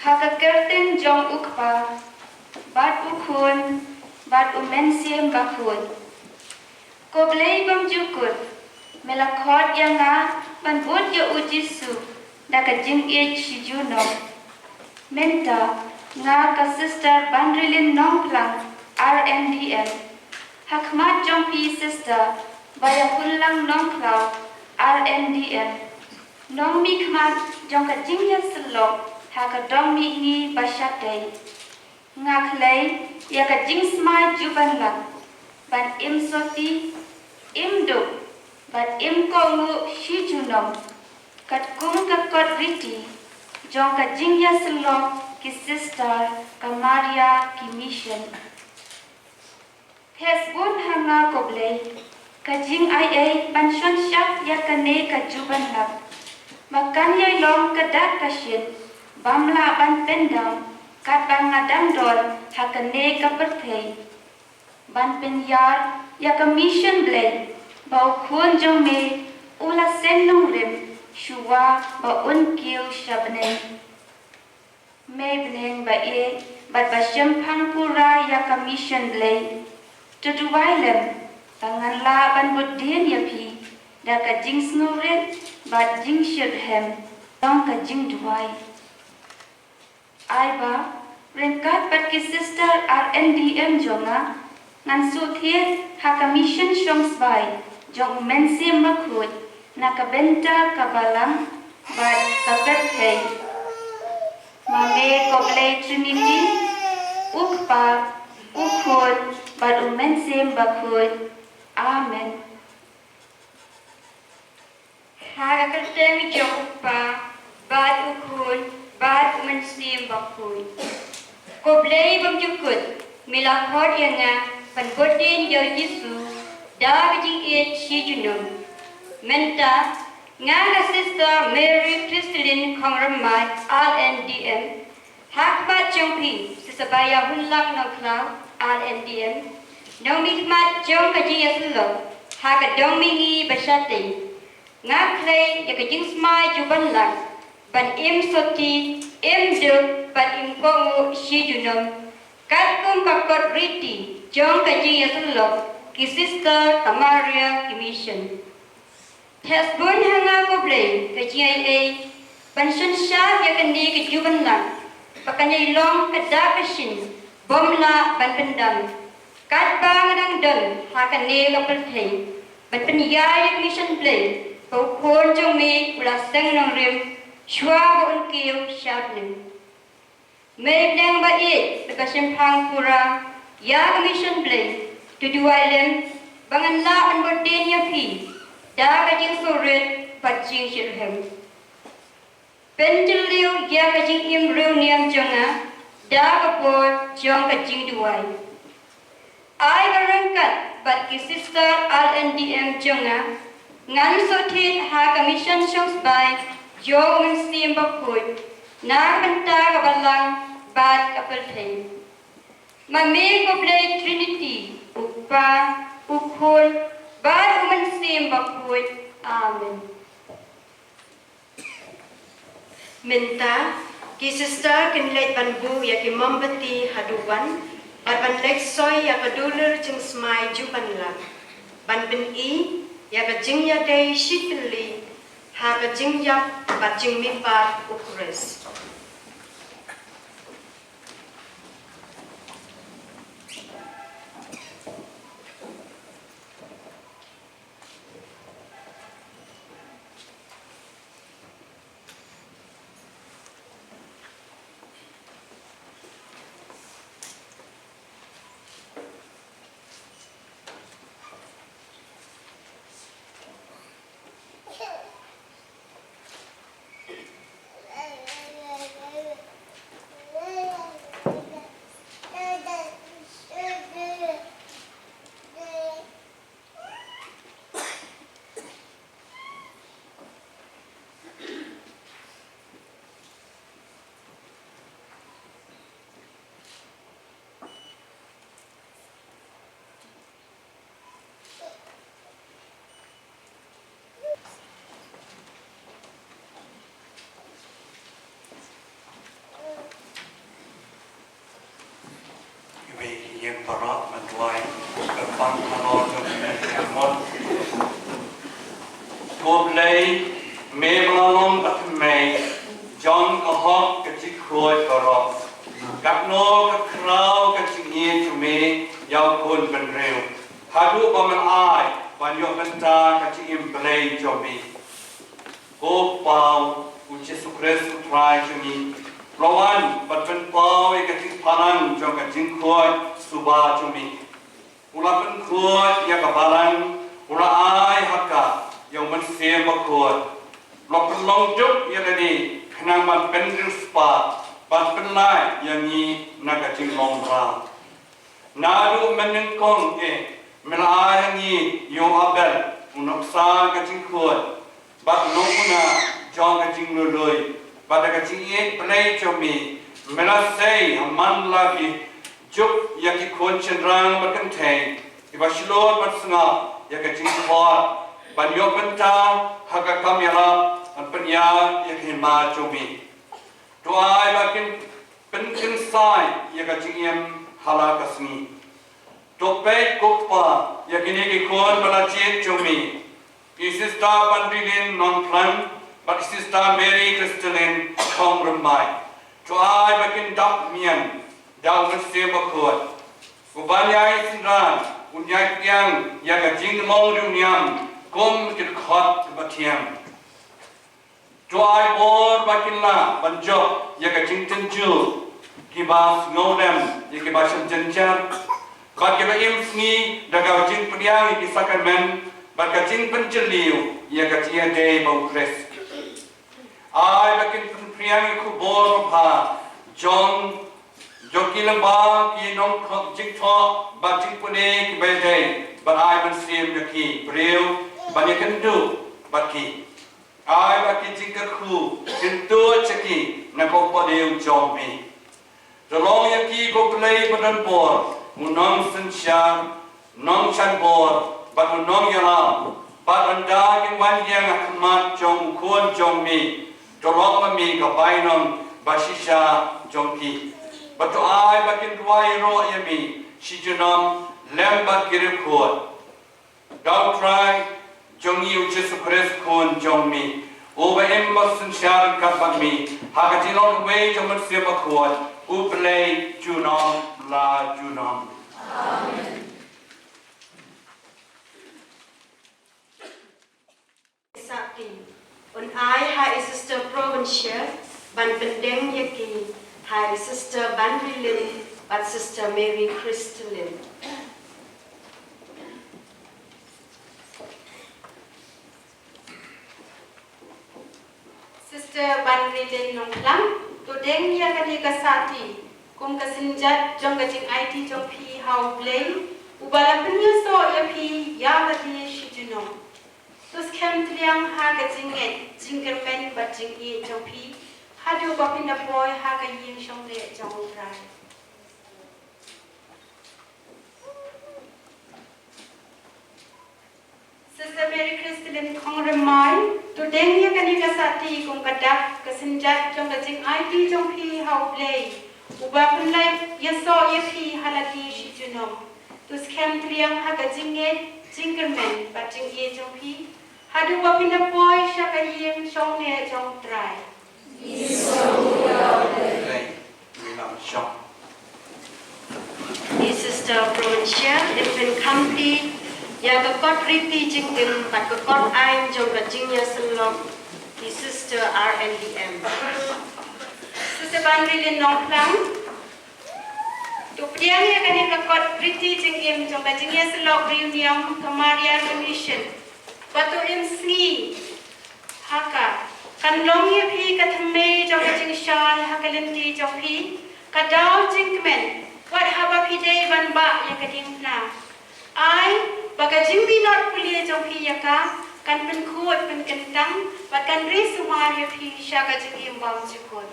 Ha ka kyrteng jong U Kpa bad U Khun bad U Mynsiem Bakhuid. Ko Blei bymjukut, me la khot ïa nga ban bud ïa U Jisu da ka jingïeit shi junom. Mynta nga ka Sister Banrilin Nongphlang, R N D M, ha khmat jong phi Sister Baïahunlang Nongkhlaw, R N D M, nongmihkhmat jong ka jingïasyllok ha ka dong mihngi ba shatei. Nga khlei ïa ka jingsmai jubanlap ban im soti, im duk bad im kohnguh shi junom, katkum ka kot riti jong ka jingïasyllok ki sister ka Maria ki mission. Theh sbun ha nga ko Blei, ka jingaiei ban shon shap ïa kane ka jubanlap ba kan ïai long ka dak ka shin bym lah ban pyndam katba nga dang don ha kane ka pyrthei, ban pynïar ïa ka mission Blei ba U Khun jong me u la seng nongrim shuwa ba un kiew sha bneng. Me bneng ba ïeit bad ba shemphang pura ïa ka mission Blei, to duwai lem ba ngan lah ban bud dien ïa phi da ka jingsngewrit bad jingshitrhem jong ka jingduwai. Ai ba ryngkat bad ki sister R N D M jong nga, ngan shu thied ha ka mission shong sbai jong U Mynsiem Bakhuid na ka bynta ka balang bad ka pyrthei. Ma me ko Blei Trinity, U Kpa, U Khun bad U Mynsiem Bakhuid. Amen. Ha ka kyrteng jong U Kpa bad U Khun bad U Mynsiem Bakhuid. Ko Blei bymjukut, me la khot ïa nga ban bud dien ïa U Jisu da ka jingïeit shi junom. Mynta nga ka Sister Mary Christalin Khongrymmai, R N D M, ha khmat jong phi Sister Baïahunlang Nongkhlaw, R N D M, nongmihkhmat jong ka jingïasyllok ha ka dong mihngi ba shatei. Nga khlei ïa ka jingsmai jubanlap ban im soti, im duk bad im kohnguh shi junom, katkum ka kot riti jong ka jingïasyllok ki sister ka Maria ki mission. Theh sbun ha nga ko Blei ka jingaiei ban shon shap ïa kane ka jubanlap ba kan ïai long ka dak ka shin bym lah ban pyndam katba nga dang don ha kane ka pyrthei, ban pynïar ïa ka mission Blei ba U Khun jong me u la seng nongrim shuwa ba un kiew sha bneng. Me bneng ba ïeit bad ba shemphang pura ïa ka mission Blei, to duwai lem ba ngan lah ban bud dien ïa phi da ka jingsngewrit bad jingshitrhem. Pynjylliew ïa ka jingim riewniam jong nga da ka bor jong ka jingduwai. Ai ba ryngkat bad ki sister R N D M jong nga, ngan shu thied ha ka mission shong sbai jong U Mynsiem Bakhuid na ka bynta ka balang bad ka pyrthei. Ma me ko Blei Trinity, U Kpa, U Khun bad U Mynsiem Bakhuid. Amen. Mynta ki sister kin leit ban buh ïa ki mombati haduh wan bad ban leit soi ïa ka dulir jingsmai jubanlap, ban pyni ïa ka jingïadei shitylli ha ka jingïap bad jingmihpat U Khrist. Ïa baroh, ban duwai. Kyrpang halor jong me, ïa mon. Ko Blei, me ba la long ka thymmei jong ka hok ka jingkhuid baroh, katno ka khraw ka jingïeit jong me ïa u khun bynriew, haduh ba men ai ban ïoh bynta ka jingim Blei jong me. Ko Kpa, u Jisu Khrist u Trai jong ngi, u la wan ban pynpaw ïa ka jingpynlong jong ka jingkhuid suba jong me. U la pynkhuid ïa ka balang, u la ai ha ka ïa u Mynsiem Bakhuid. U la pynlong duk ïa lade khnang ban pynriewspah, ban pynlait ïa ngi na ka jinglong mraw. Naduh mynnyngkong eh, me la ai ha ngi ïa u Abel, u nuksa ka jingkhuid, bad u nongpynim jong ka jinglului, bad da ka jingïeit Blei jong me, me la sei ha man la ki juk ïa ki khun shynrang bad kynthei kiba shlur bad sngap ïa ka jingkhot, ban ïoh bynta ha ka kam ïarap, ban pynïar ïa ka hima jong me. To ai ba kin pynkynsai ïa ka jingim ha la ka sngi. To peit, ko Kpa, ïa kine ki khun ba la jied jong me, i Sister Banrilin Nongphlang bad i Sister Mary Christalin Khongrymmai. To ai ba kin dap mian da u Mynsiem Bakhuid, u ban ïai synran, u ïai pdiang ïa ka jinglong riewniam kum ki dkhot kiba thiang. To ai bor ba kin lah ban jop ïa ka jingtynjuh kiba sngewlem ïa kiba shem jynjar, bad kiba im sngi da ka jingpdiang ïa ki sakramen bad ka jingpynjylliew ïa ka jingïadei bad u Khrist. Ai ba kin pynphriang ïa ka khubor babha jong, jong ki lyngba ki nongthoh jingthoh bad jingpule kiba ïadei, bad ai mynsiem ïa ki briew ban ïakynduh bad ki. Ai ba ki jingkyrkhu kin tuid sha ki na ka upahliw jong me. To long ïa ki, ko Blei badonbor, u nongsynshar, nongshonbor bad u nongïalam, bad ynda kin wan ïeng ha khmat jong u Khun jong me, to long ma me ka bainong bashisha jong ki. Bad to ai ba kin duwai ïaroh ïa me shi junom lem bad ki riewkhuid. Da u Trai jong ngi u Jisu Khrist, Khun jong me, uba im bad synshar ryngkat bad me, ha ka jinglong kawei jong u Mynsiem Bakhuid, U Blei junom la junom. Amen. Sati, un ai ha i Sister Provincia ban pyndeng ïa ki ha i Sister Banrilin bad Sister Mary Christalin. Sister Banrilin Nongphlang, to deng ïa kane ka sati kum ka synjat jong ka jingaiti jong phi ha U Blei, uba la pynïasoh ïa phi ïa lade shi junom. To skhem tliang ha ka jingngeit, jingkyrmen bad jingïeit jong phi, haduh ba phin da poi ha ka ïing shongneh jong U Trai. Sister Mary Christalin Khongrymmai, to deng ïa kane ka sati kum ka dak, ka synjat jong ka jingaiti jong phi ha U Blei, uba pynlait ïasoh ïa phi ha lade shi junom. To skhem tliang ha ka jingngeit, jingkyrmen bad jingïeit jong phi, haduh ba phin da poi sha ka ïing shongneh jong U Trai. Blei, ngi lam shong. I Sister Provincia, in pynkham plie ïa ka kot riti jingim bad ka kot aiñ jong ka jingïasyllok, i Sister R N D M. Sister Banrilin Nongphlang, to pdiang ïa kane ka kot riti jingim jong ka jingïasyllok riewniam ka Maria Commission. Bad to im sngi ha ka, kan long ïa phi ka thymmei jong ka jingshai ha ka lynti jong phi, ka daw jingkmen, wat haba phi dei ban bah ïa ka diengphna. Ai ba ka jingminot pule jong phi ïa ka kan pynkhuid pynkyntang bad kan ri sumar ïa phi sha ka jingim bymjukut.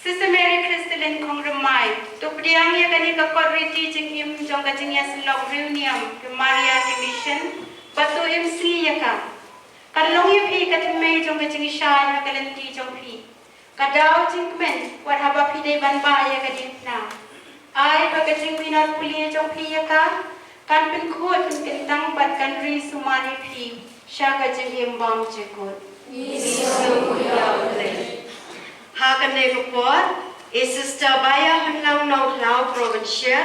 Sister Mary Christalin Khongrymmai, to pdiang ïa kane ka kot riti jingim jong ka jingïasyllok riewniam ka Maria Commission, bad to im sngi ïa ka. Kan long ïa phi ka thymmei jong ka jingshai ha ka lynti jong phi. Ka daw jingkmen, wat haba phi dei ban bah ïa ka diengphna, ai ba ka jingminot pule jong phi ïa ka kan pynkhuid pynkyntang bad kan ri sumar ïa phi sha ka jingim bymjukut. Ha kane ka por, i Sister Baiahunlang Nongkhlaw, Provincial,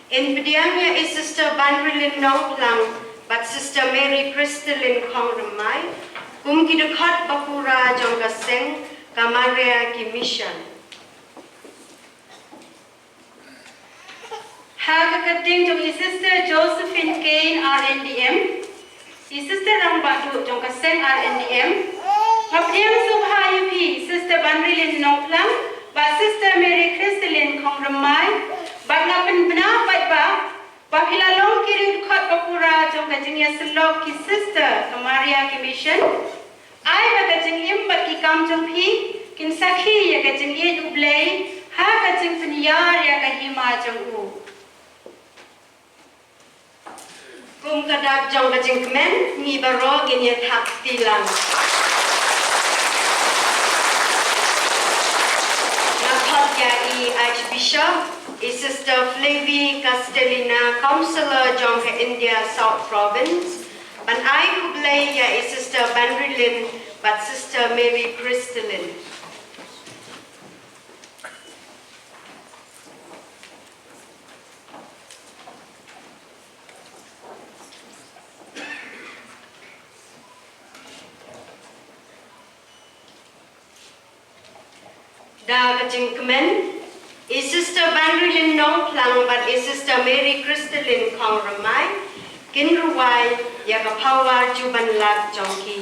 yn pdiang ïa i Sister Banrilin Nongphlang bad Sister Mary Christalin Khongrymmai kum ki dkhot ba pura jong ka seng ka Maria ki Mission. Ha ka kyrteng jong i Sister Josephine Kane, R N D M, i Sister Rangbah Duh jong ka seng R N D M, nga pdiang sngewbha ïa phi Sister Banrilin Nongphlang bad Sister Mary Christalin Khongrymmai, bad nga pynbna paidbah ba phi la long ki riewdkhot ba pura jong ka jingïasyllok ki Sister ka Maria ki Mission. Ai ba ka jingim bad ki kam jong phi kin sakhi ïa ka jingïeit U Blei ha ka jingpynïar ïa ka hima jong u. Kum ka dak jong ka jingkmen, ngi baroh ngin ïa thap kti lang. Nga khot ïa i Archbishop, i Sister Flavie Castellina, Councillor jong ka India South Province, ban ai khublei ïa i Sister Banrilin bad Sister Mary Christalin. Da ka jingkmen, i Sister Banrilin Nongphlang bad i Sister Mary Christalin Khongrymmai kin rwai ïa ka Pawar Jubanlat jong ki.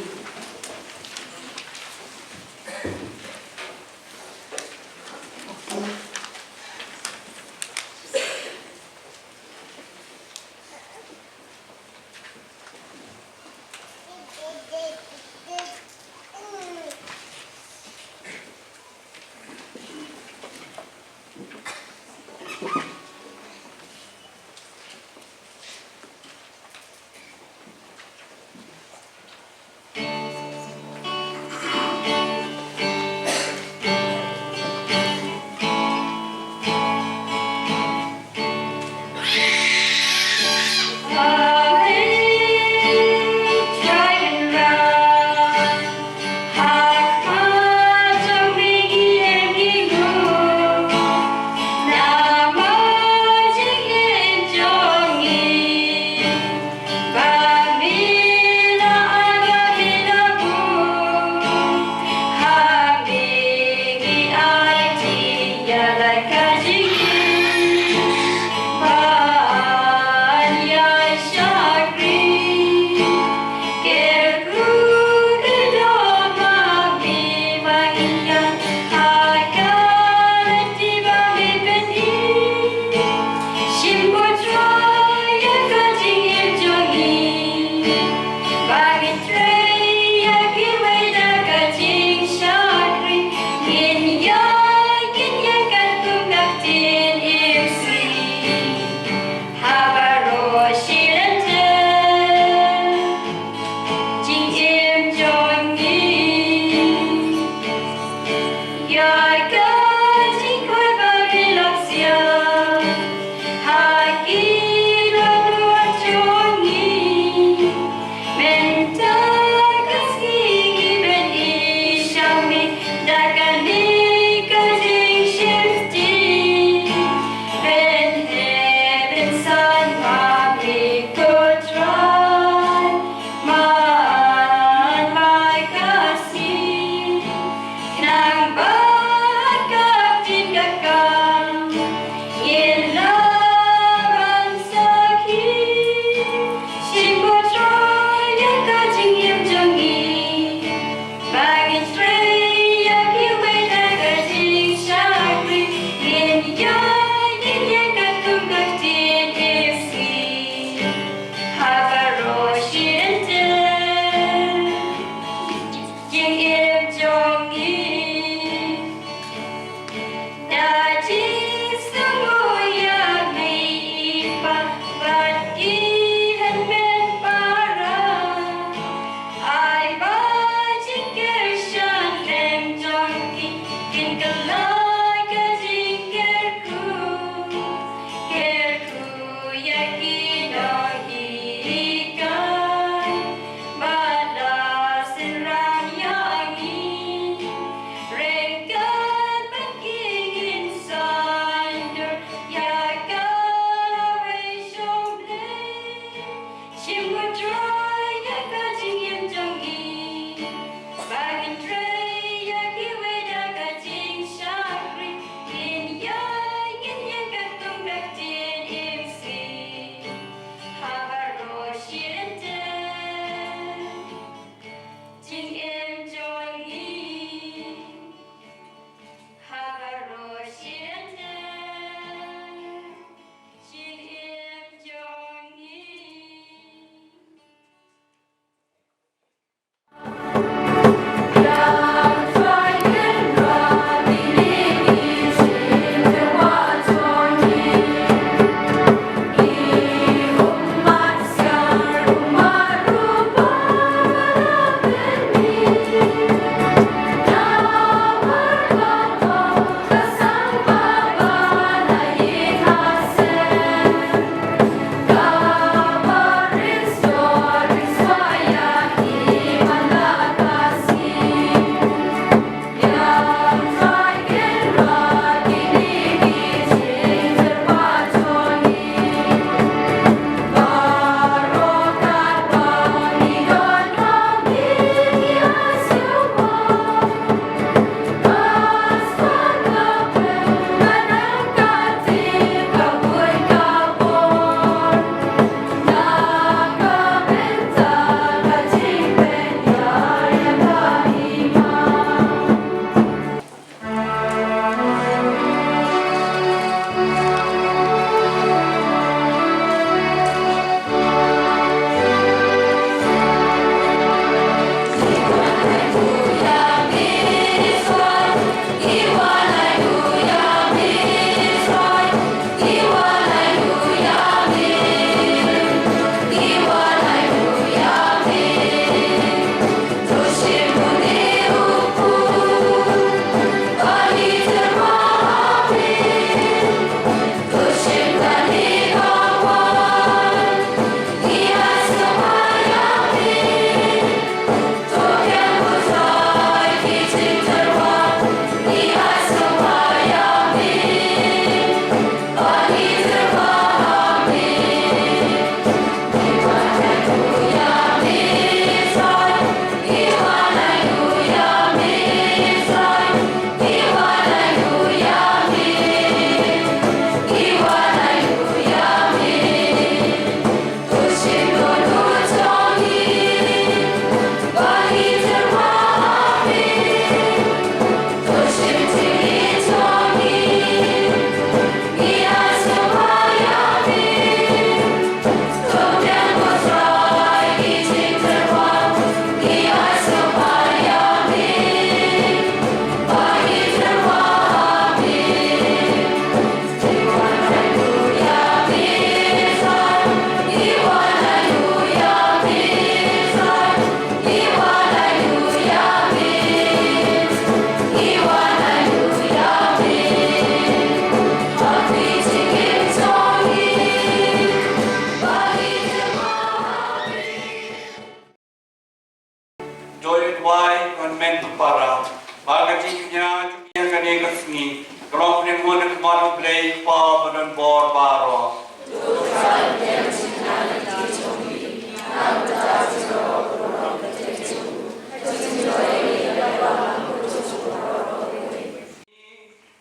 Kpa ba don bor baroh.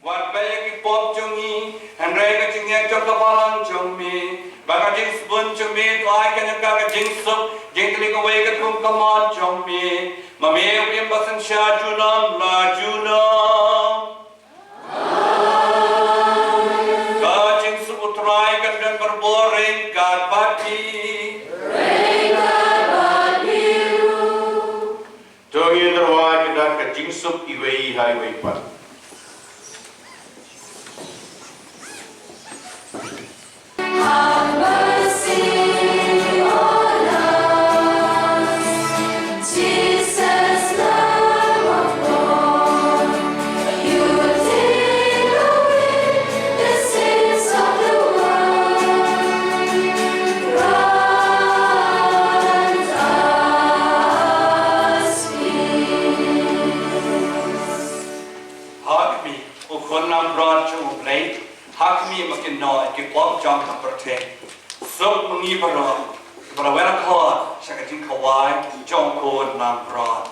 Wat peit ïa ki pop jong ngi, hynrei ka jingngeit jong ka balang jong me, bad ka jingsbun jong me, to ai kane ka, ka jingsuk jingkylli kawei ka kum ka mon jong me. Ma me u im ba synshar junom la junom. Ka jingsuk U Trai kan don barabor ryngkat bad phi. To ngin ïa wad ka jingsuk iwei ha iwei pat. Have mercy on us, Jesus, Lamb of God. You take away the sins of the world. Grant us peace. Ha khmih, ko khun langbrot jong U Blei, ha khmih ma ki kynnoh ki pop jong ka pyrthei. Suk ma ngi baroh, ba la wan akor sha ka jingkhawai jong ko khun langbrot.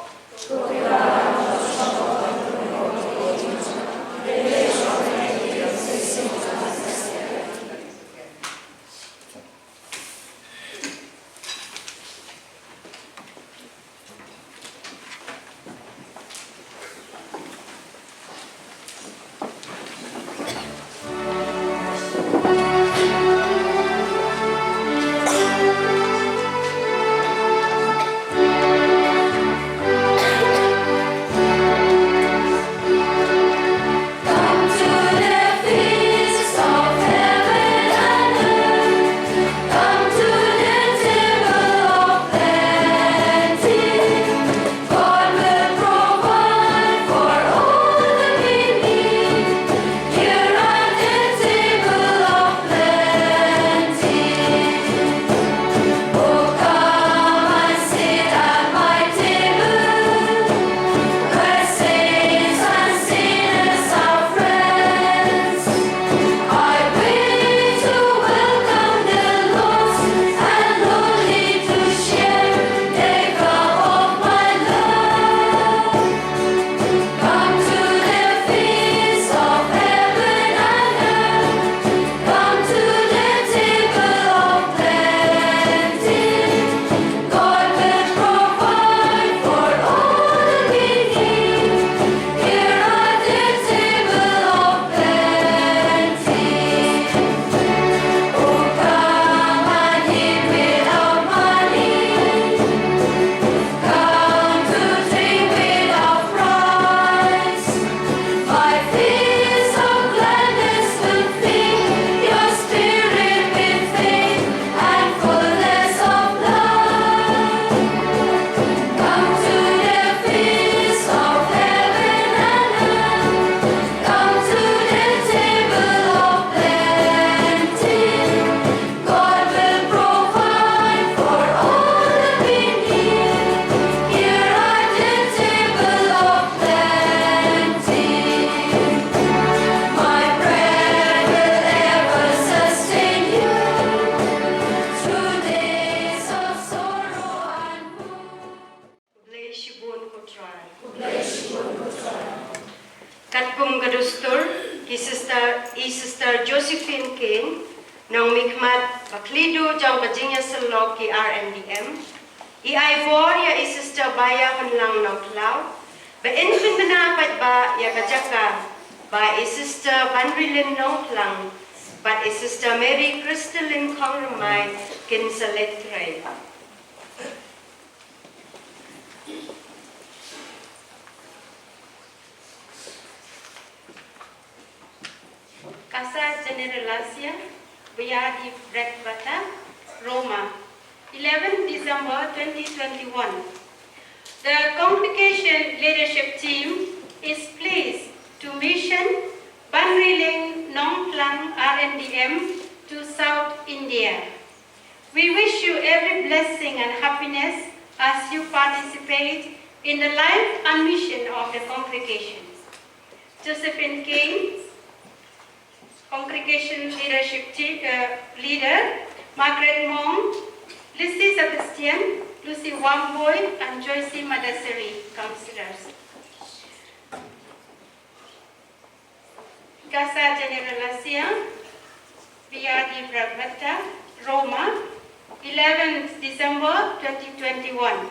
Come to the feast of heaven and earth. Come to the table of plenty. God will provide for all that we need. Here at the table of plenty. Oh, come and sit at my table, where saints and sinners are friends. I wait to welcome the lost and lonely to share the cup of my love. Come to the feast of heaven and earth. Come to the table of plenty. God will provide for all that we need. Here at the table of plenty. Oh, come and eat without money. Come to drink without price. My feast of gladness will fill your spirit with faith and fullness of love. Come to the feast of heaven and earth. Come to the table of plenty. God will provide for all that we need. Here at the table of plenty. My bread will ever sustain you through days of sorrow and woe. Khublei shibun ko Trai. Khublei shibun ko Trai. Katkum ka dustur, ki sister, i Sister Josephine Kane, nongmihkhmat ba khlei duh jong ka jingïaseng lok ki R N D M, i ai bor ïa i Sister Baya Hunlang Nongkhlaw, ba in pynbna pat ba ïa ka jaka ba i Sister Banrilin Nongkhlaw bad i Sister Mary Christalyn Khongrymmai kin sa leit trei. Casa General Asia, Via di Bretvata, Roma, eleven December twenty twenty-one. The congregation leadership team is pleased to mission Banriling Nongklang R N D M to South India. We wish you every blessing and happiness as you participate in the life and mission of the congregation. Josephine Kane, Congregation Leadership Team, uh, Leader, Margaret Mong, Lucy Sebastian, Lucy Wamboi, and Joyce Madasiri, Councillors. Casa General Asia, Via di Bravata, Roma, eleventh December twenty twenty-one.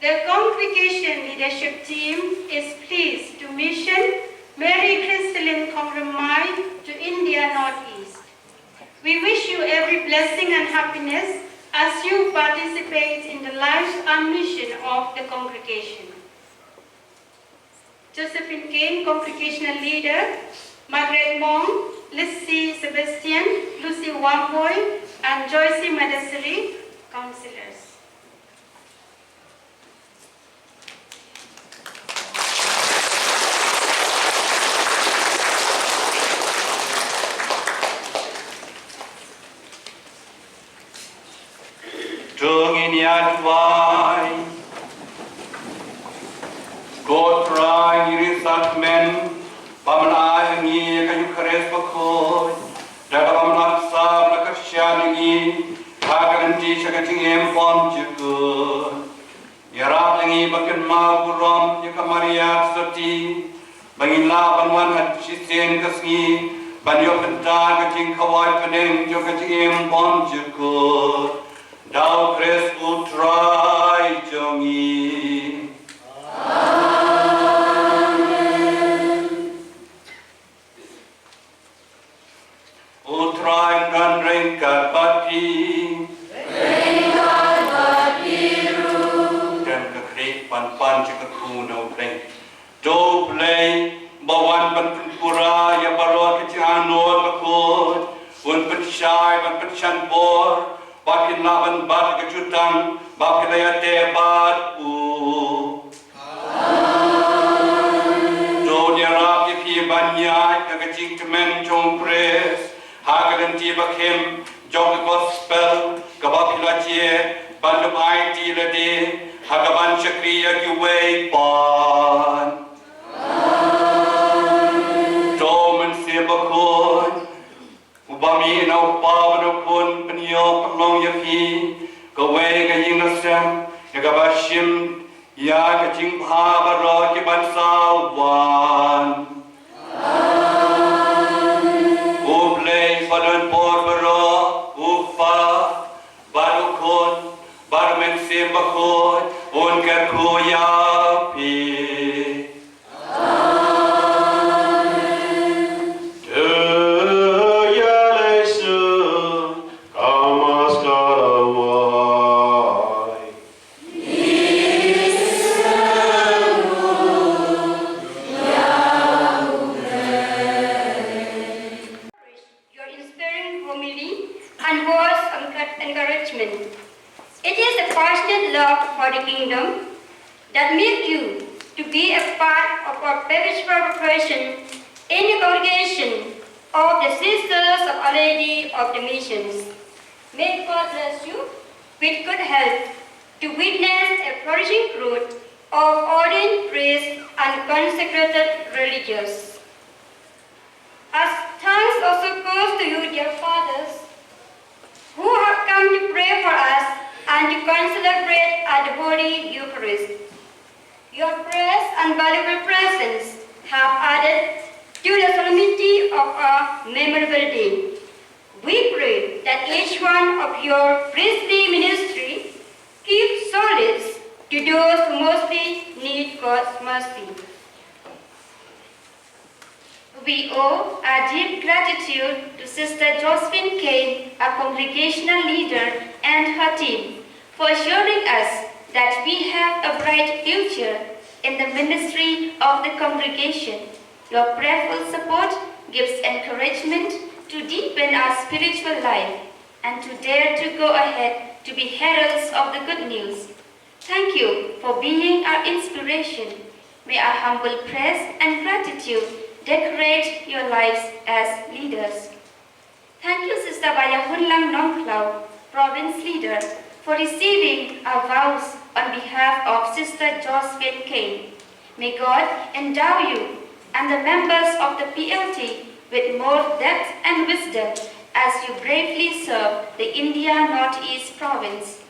The congregation leadership team is pleased to mission Mary Christalyn Kongramai to India Northeast. We wish you every blessing and happiness as you participate in the life and mission of the congregation. Josephine Kane, congregational leader, Margaret Mong, Lissy Sebastian, Lucy Wamboi, and Joyce Madasiri, councillors. To ngin ïa duwai. Ko Trai, ngi ri sa tymmen ba men ai ïa ngi ïa ka Eukharist bakhuid da kaba men ap sap da ka kyrshan ïa ngi ha ka lynti sha ka jingim bymjukut. Ïarap ïa ngi ba kynmaw burom ïa ka Maria Theisotti ba ngin lah ban wan ha shisien ka sngi ban ïoh bynta ka jingkhawai bneng jong ka jingim bymjukut. Da U Khrist U Trai jong ngi. U Trai un don ryngkat bad phi. Ryngkat bad phi ruh. Don ka khlieh ban pan jingkyrkhu na U Blei. To U Blei ba wan ban pynpura ïa baroh ki jingangnud bakhuid, un pynshai ban pynshai bor ba kin lah ban bat ka jutang ba phi la ïateh bad u. To un ïarap ïa phi ban ïaid ha ka jingkmen jong U Khrist ha ka lynti ba khim jong ka gospel kaba phi la jied ban lum aiti lade ha ka ban shakri ïa kiwei pat. To Mynsiem Bakhuid, uba mih na U Kpa bad U Khun, pynïoh pynlong ïa phi kawei ka ïing ka sem ïa kaba shim ïa ka jingbha baroh ki ban sa wan. U Blei ba don bor baroh, U Kpa bad U Khun bad U Mynsiem Bakhuid, un kyrkhu ïa phi. Amen. To ïa lei sha ka Mass ka la wai. Your inspiring homily and words of encouragement. It is a passionate love for the kingdom that make you to be a part of our perpetual vocation in the congregation of the Sisters of Our Lady of the Missions. May God bless you with good health to witness a flourishing growth of ordained priests and consecrated religious. As thanks also goes to you, dear fathers, who have come to pray for us and to concelebrate at the Holy Eucharist. Your prayers and valuable presence have added to the solemnity of our memorable day. We pray that each one of your priestly ministry give solace to those who mostly need God's mercy. We owe our deep gratitude to Sister Josephine Kane, our congregational leader, and her team for assuring us that we have a bright future in the ministry of the congregation. Your prayerful support gives encouragement to deepen our spiritual life and to dare to go ahead to be heralds of the good news. Thank you for being our inspiration. May our humble prayers and gratitude decorate your lives as leaders. Thank you, Sister Bayahunlang Nongkhlaw, Province Leader, for receiving our vows on behalf of Sister Josephine Kane. May God endow you and the members of the P L T with more depth and wisdom as you bravely serve the India Northeast province.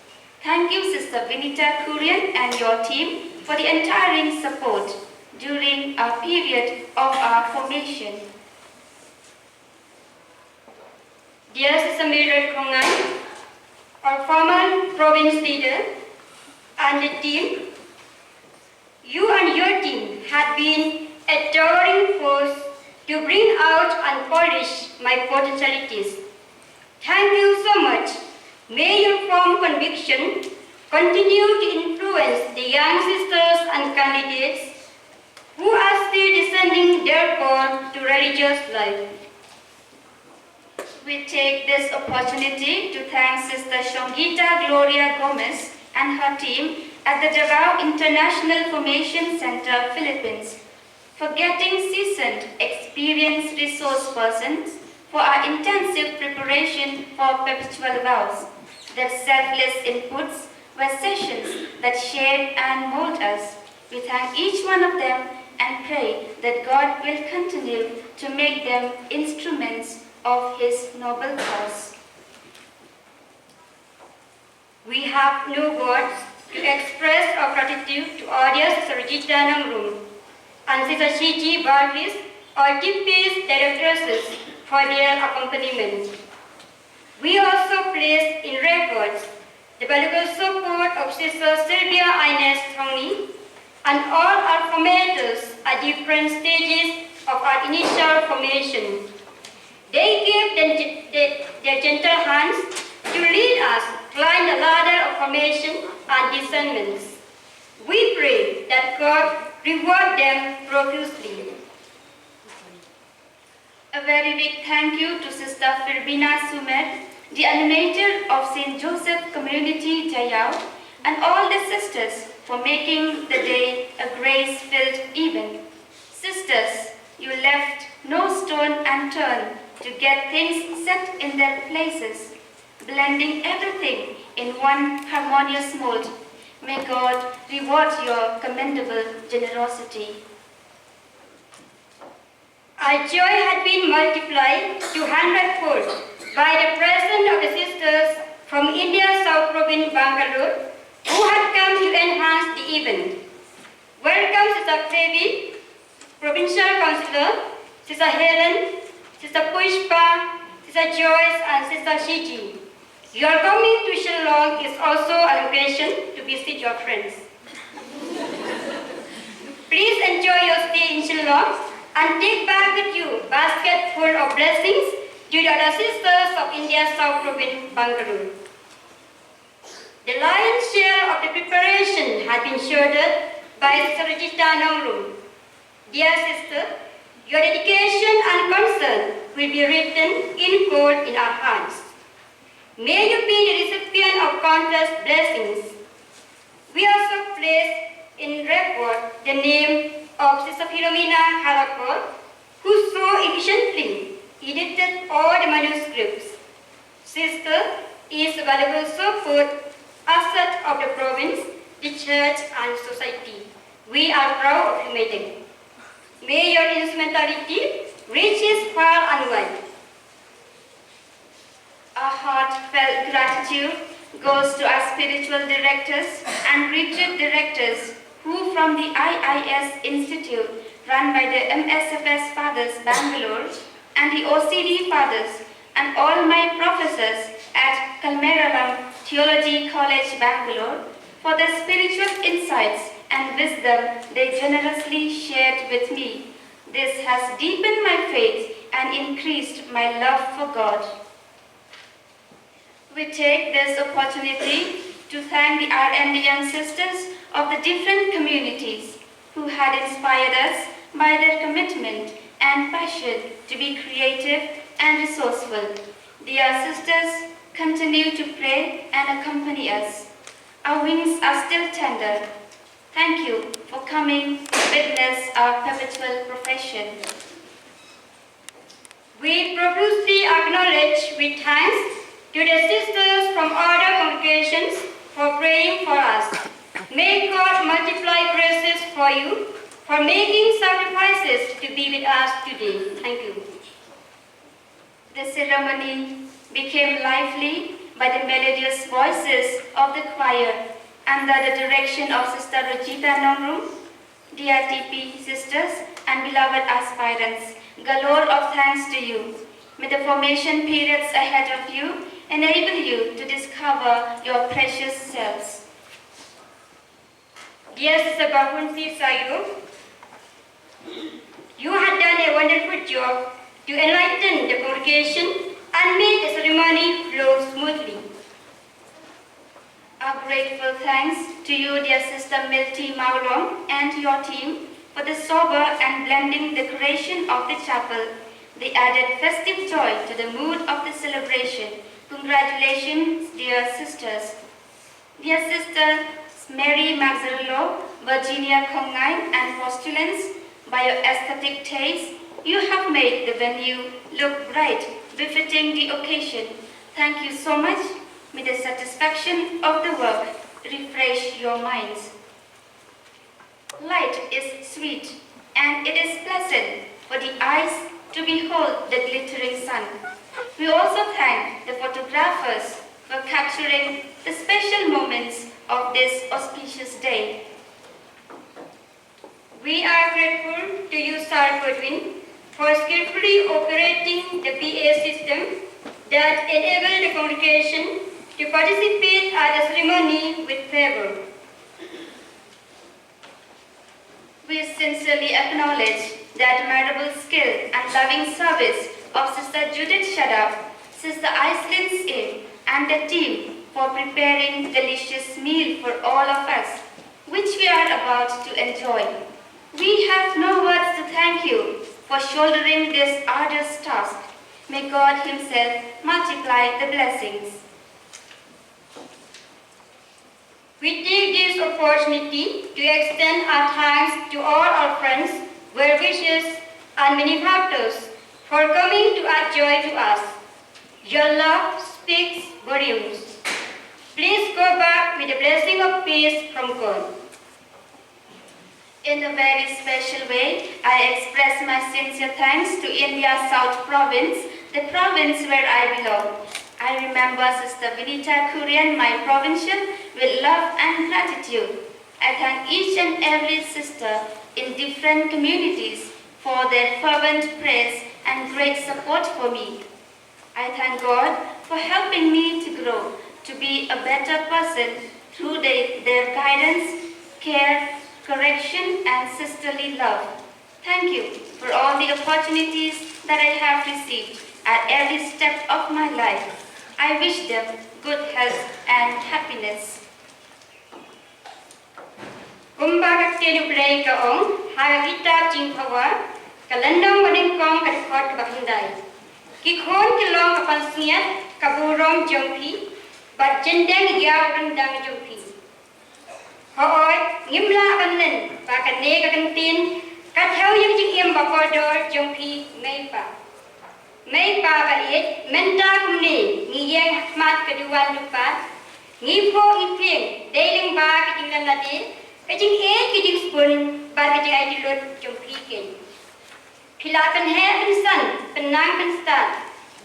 Thank you, Sister Vinita Kurian and your team, for the untiring support during our period of our formation. Dear Sister Mildred Khongngan, our former province leader, and the team, you and your team have been a towering force to bring out and polish my potentialities. Thank you so much. May your firm conviction continue to influence the young sisters and candidates who are still discerning their call to religious life. We take this opportunity to thank Sister Shongita Gloria Gomez and her team at the Davao International Formation Center, Philippines, for getting seasoned, experienced resource persons for our intensive preparation for perpetual vows. Their selfless inputs were sessions that shape and mold us. We thank each one of them and pray that God will continue to make them instruments of His noble cause. We have no words to express our gratitude to our dear Sister Rajita Nongrum and Sister Shiji Barkis, our Timpis directresses, for their accompaniment. We also place in records the valuable support of Sister Sylvia Ines Thongni and all our formators at different stages of our initial formation. They gave their, their, their gentle hands to lead us climb the ladder of formation and discernments. We pray that God reward them profusely. A very big thank you to Sister Firbina Sumer, the animator of Saint Joseph Community Jaiaw, and all the sisters for making the day a grace-filled event. Sisters, you left no stone unturned to get things set in their places, blending everything in one harmonious mold. May God reward your commendable generosity. Our joy had been multiplied to hundredfold by the presence of the sisters from India South Province, Bangalore, who had come to enhance the event. Welcome, Sister Flavie, Provincial Councillor, Sister Helen, Sister Pushpa, Sister Joyce, and Sister Shiji. Your coming to Shillong is also an occasion to visit your friends. Please enjoy your stay in Shillong and take back with you basket full of blessings to the other sisters of India South Province, Bangalore. The lion's share of the preparation had been shouldered by Sister Rajita Nongrum. Dear sister, your dedication and concern will be written in gold in our hearts. May you be the recipient of countless blessings. We also place in record the name of Sister Philomena Halakor, who so efficiently edited all the manuscripts. Sister is a valuable support asset of the province, the church and society. We are proud of you, madam. May your instrumentality reaches far and wide. A heartfelt gratitude goes to our spiritual directors and retreat directors who from the I I S Institute run by the M S F S Fathers Bangalore and the O C D Fathers and all my professors at Kalmeralam Theology College Bangalore for their spiritual insights and wisdom they generously shared with me. This has deepened my faith and increased my love for God. We take this opportunity to thank the R N D M sisters of the different communities who had inspired us by their commitment and passion to be creative and resourceful. Dear sisters, continue to pray and accompany us. Our wings are still tender. Thank you for coming to witness our perpetual profession. We profusely acknowledge with thanks to the sisters from other congregations for praying for us. May God multiply graces for you for making sacrifices to be with us today. Thank you. The ceremony became lively by the melodious voices of the choir under the direction of Sister Rujita Nongrum, D R T P sisters, and beloved aspirants. Galore of thanks to you. May the formation periods ahead of you enable you to discover your precious selves. Dear Sister Bahunti Sayoo, you had done a wonderful job to enlighten the congregation and make the ceremony flow smoothly. A grateful thanks to you, dear Sister Milty Mawlong, and your team for the sober and blending decoration of the chapel. They added festive joy to the mood of the celebration. Congratulations, dear sisters. Dear Sister Mary Mazzarello, Virginia Khongnai, and postulants, by your aesthetic taste, you have made the venue look bright, befitting the occasion. Thank you so much. May the satisfaction of the work refresh your minds. Light is sweet, and it is pleasant for the eyes to behold the glittering sun. We also thank the photographers for capturing the special moments of this auspicious day. We are grateful to you, Sir Godwin, for skillfully operating the P A system that enabled the congregation to participate at the ceremony with favor. We sincerely acknowledge the admirable skill and loving service of Sister Judith Shadap, Sister Iselin Singh, and the team for preparing delicious meal for all of us, which we are about to enjoy. We have no words to thank you for shouldering this arduous task. May God Himself multiply the blessings. We take this opportunity to extend our thanks to all our friends, well wishers, and benefactors for coming to add joy to us. Your love speaks volumes. Please go back with the blessing of peace from God. In a very special way, I express my sincere thanks to India South Province, the province where I belong. I remember Sister Vinita Kurian, my provincial, with love and gratitude. I thank each and every sister in different communities for their fervent prayers and great support for me. I thank God for helping me to grow to be a better person through their, their guidance, care, correction, and sisterly love. Thank you for all the opportunities that I have received at every step of my life. I wish them good health and happiness. Kumba ka ktien U Blei ka ong ha ka kitab Jingthawa, ka lynnong banyngkong, ka dkhot kaba khyndai: Ki khun ki long ka pansngiat ka burom jong phi, bad jyndeng ïa u ryndang jong phi. Hooid, ngim lah ban len ba kane ka kyntien ka thew ïa ka jingim ba kordor jong phi, mei pa. Mei pa ba ïeit, mynta kumne ngi ïeng ha khmat ka duwan dupat, ngi phuh ngi pdiang dei lyngba ka jingïalade, ka jingïeit, ka jingspun bad ka jingaiti lut jong phi keiñ. Phi la pynheh pynsan, pynnang pynstad,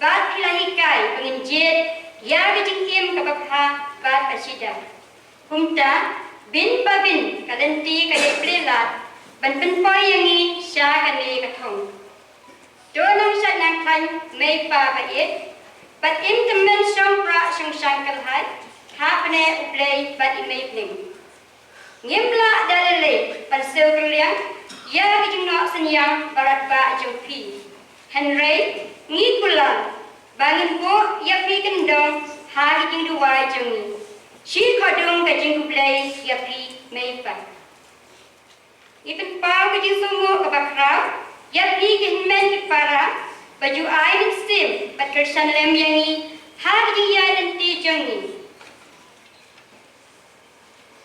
bad phi la hikai ba ngin jied ïa ka jingim kaba bha bad ba shida. Kumta, bynta bynta ka lynti ka dei plie lad ban pynpoi ïa ngi sha kane ka thong. To nang shait nang khlaiñ, mei pa ba ïeit, bad im tymmen shong prah shong shang kyrhai hapdeng U Blei bad i Mei Bneng. Ngim lah da lei lei ban siew kylliang ïa ka jingnoh synñiang baroh ba jong phi. Hynrei ngi kular ba ngin buh ïa phi kyndong ha ka jingduwai jong ngi. Shi kordor ka jingkhublei ïa phi, mei pa. Ngi pynpaw ka jingsngewnguh kaba khraw ïa phi ki hynmen ki para ba ju ai mynsiem bad kyrshan lem ïa ngi ha ka jingïaid lynti jong ngi.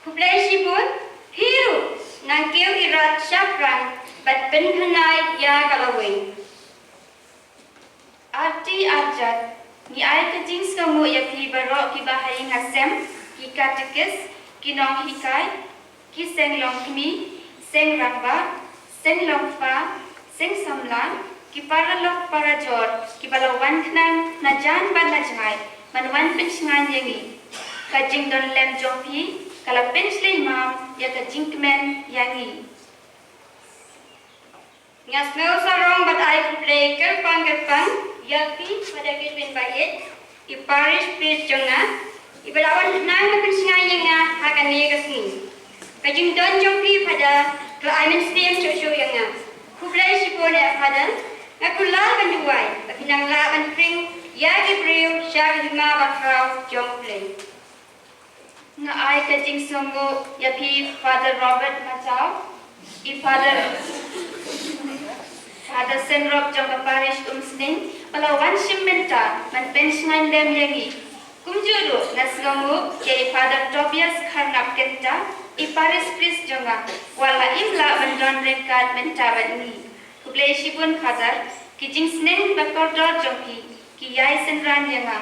Khublei shibun, phi ruh nang kiew irat shaphrang bad pynpynai ïa ka lawei. Arti arjat, ngi ai ka jingsngewnguh ïa phi baroh kiba ha ïing ha sem, ki katekis, ki nonghikai, ki seng longkmie, seng rangbah, seng longkpa, seng samla, Ki paralok parajor kiba la wan khnang na jan bad na jngai ban wan pynshngaiñ ïa ngi. Ka jingdon lem jong phi ka la pynshlei mam ïa ka jingkmen ïa ngi. Nga sngew sarong bad ai khublei kyrpang kyrpang ïa phi Father Gilbert Baieit, i parish priest jong nga, iba la wan khnang ban pynshngaiñ ïa nga ha kane ka sngi. Ka jingdon jong phi Father ka la ai mynsiem shuh shuh ïa nga. Khublei shibun eh Father, nga kular ban duwai ba phin nang lah ban pring ïa ki briew sha ka hima bakhraw jong U Blei. Nga ai ka jingsngewnguh ïa phi Father Robert Machaw, i Father, Father Senrop jong ka parish Umsning, ba la wan shim bynta ban pynshngaiñ lem ïa ngi. Kumjuh ruh nga sngewnguh ïa i Father Tobias Kharngap Kynta, i parish priest jong nga, wat la im lah ban don ryngkat bynta bad ngi. Khublei shibun Father, ki jingsneng ba kordor jong phi ki ïai synran ïa nga.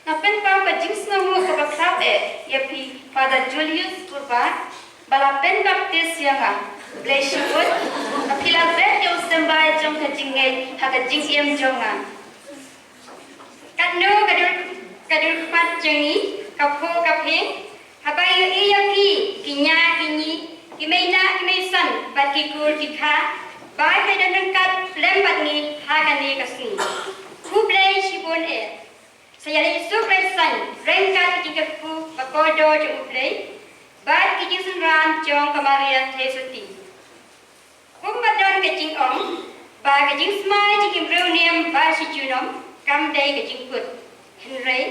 Nga pynpaw ka jingsngewnguh kaba khlap eh ïa phi Father Julius Purbat, ba la pynbaptis ïa nga. Khublei shibun ba phi la bet ïa u symbai jong ka jingngeit ha ka jingim jong nga. Katno ka dur, ka dur khmat jong ngi ka phuh ka phieng haba ïohi ïa phi ki ñia ki ñi, ki mei nah ki mei san bad ki kur ki kha ba phi don ryngkat lem bad ngi ha kane ka sngi. Khublei shibun eh. Sa ïaleit suk leit saiñ ryngkat ki jingkyrkhu ba kordor jong U Blei bad ki jingsynran jong ka Maria Theisotti. Kumba don ka jingong ba ka jingsmai jingim riewniam ba shi junom kam dei ka jingkut. Hynrei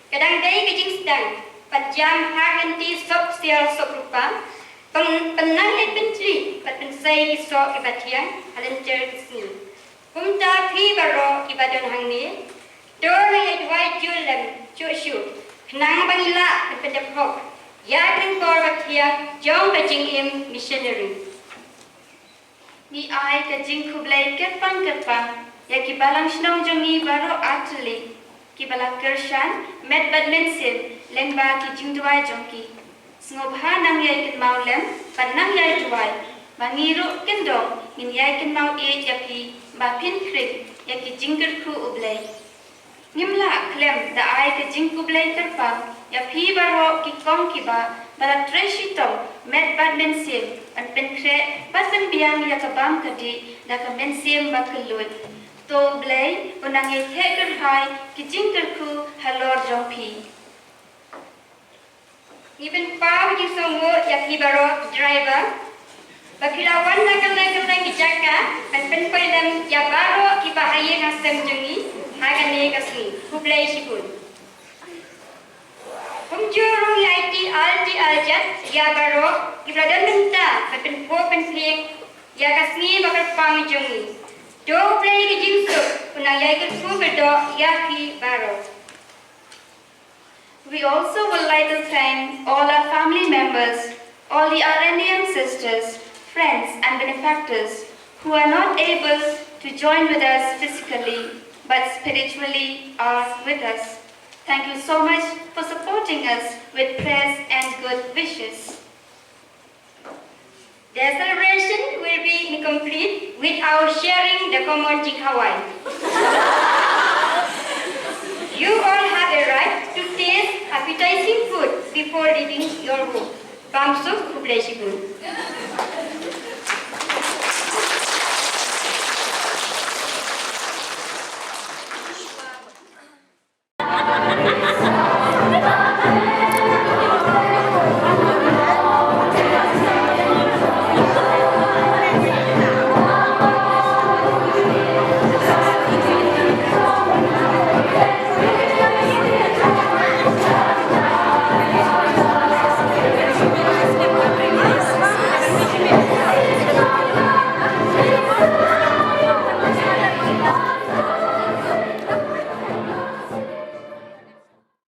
ka dang dei ka jingsdang ban jam ha ka lynti sop ksiar sop rupa, ban, ban nang leit pyntreikam bad pynsei ki soh kiba thiang ha lynter ka sngi. Kumta phi baroh kiba don hangne, to nang ïa duwai jur lem shuh shuh khnang ba ngin lah ban pyndep hok ïa ka longkor ba thiang jong ka jingim missionary. Ngi ai ka jingkhublei kyrpang kyrpang ïa ki balang shnong jong ngi baroh artylli kiba la kyrshan met bad mynsiem lyngba ki jingduwai jong ki. Sngewbha nang ïai kynmaw lem bad nang ïai duwai ba ngi ruh kyndong ngin ïai kynmaw ïeit ïa phi ba phin khring ïa ki jingkyrkhu U Blei. Ngim lah khlem da ai ka jingkhublei kyrpang ïa phi baroh ki kong ki bah ba la trei shitom met bad mynsiem ban pynkhreh bad pynbiang ïa ka bam ka dih da ka mynsiem ba kylluid. To U Blei un nang ïai theh kyrhai ki jingkyrkhu halor jong phi. Ngi pynpaw jingsngewnguh ïa phi baroh driver ba phi la wan na kylleng kylleng ki jaka ban pynpoi lem ïa baroh kiba ha ïing ha sem jong ngi ha kane ka sngi. Khublei shibun. Kumjuh ruh ngi aiti alti aljat ïa baroh kiba la don bynta ban pynphuh pynphieng ïa ka sngi ba kyrpang jong ngi. To U Blei ka jingsuk un nang ïai kyrkhu kyrdoh ïa phi baroh. We also would like to thank all our family members, all the R N A M sisters, friends, and benefactors who are not able to join with us physically but spiritually are with us. Thank you so much for supporting us with prayers and good wishes. The celebration will be incomplete without sharing the common jingkhawai. You all have a right to taste appetizing food before leaving your home. Bam suk, khublei shibun.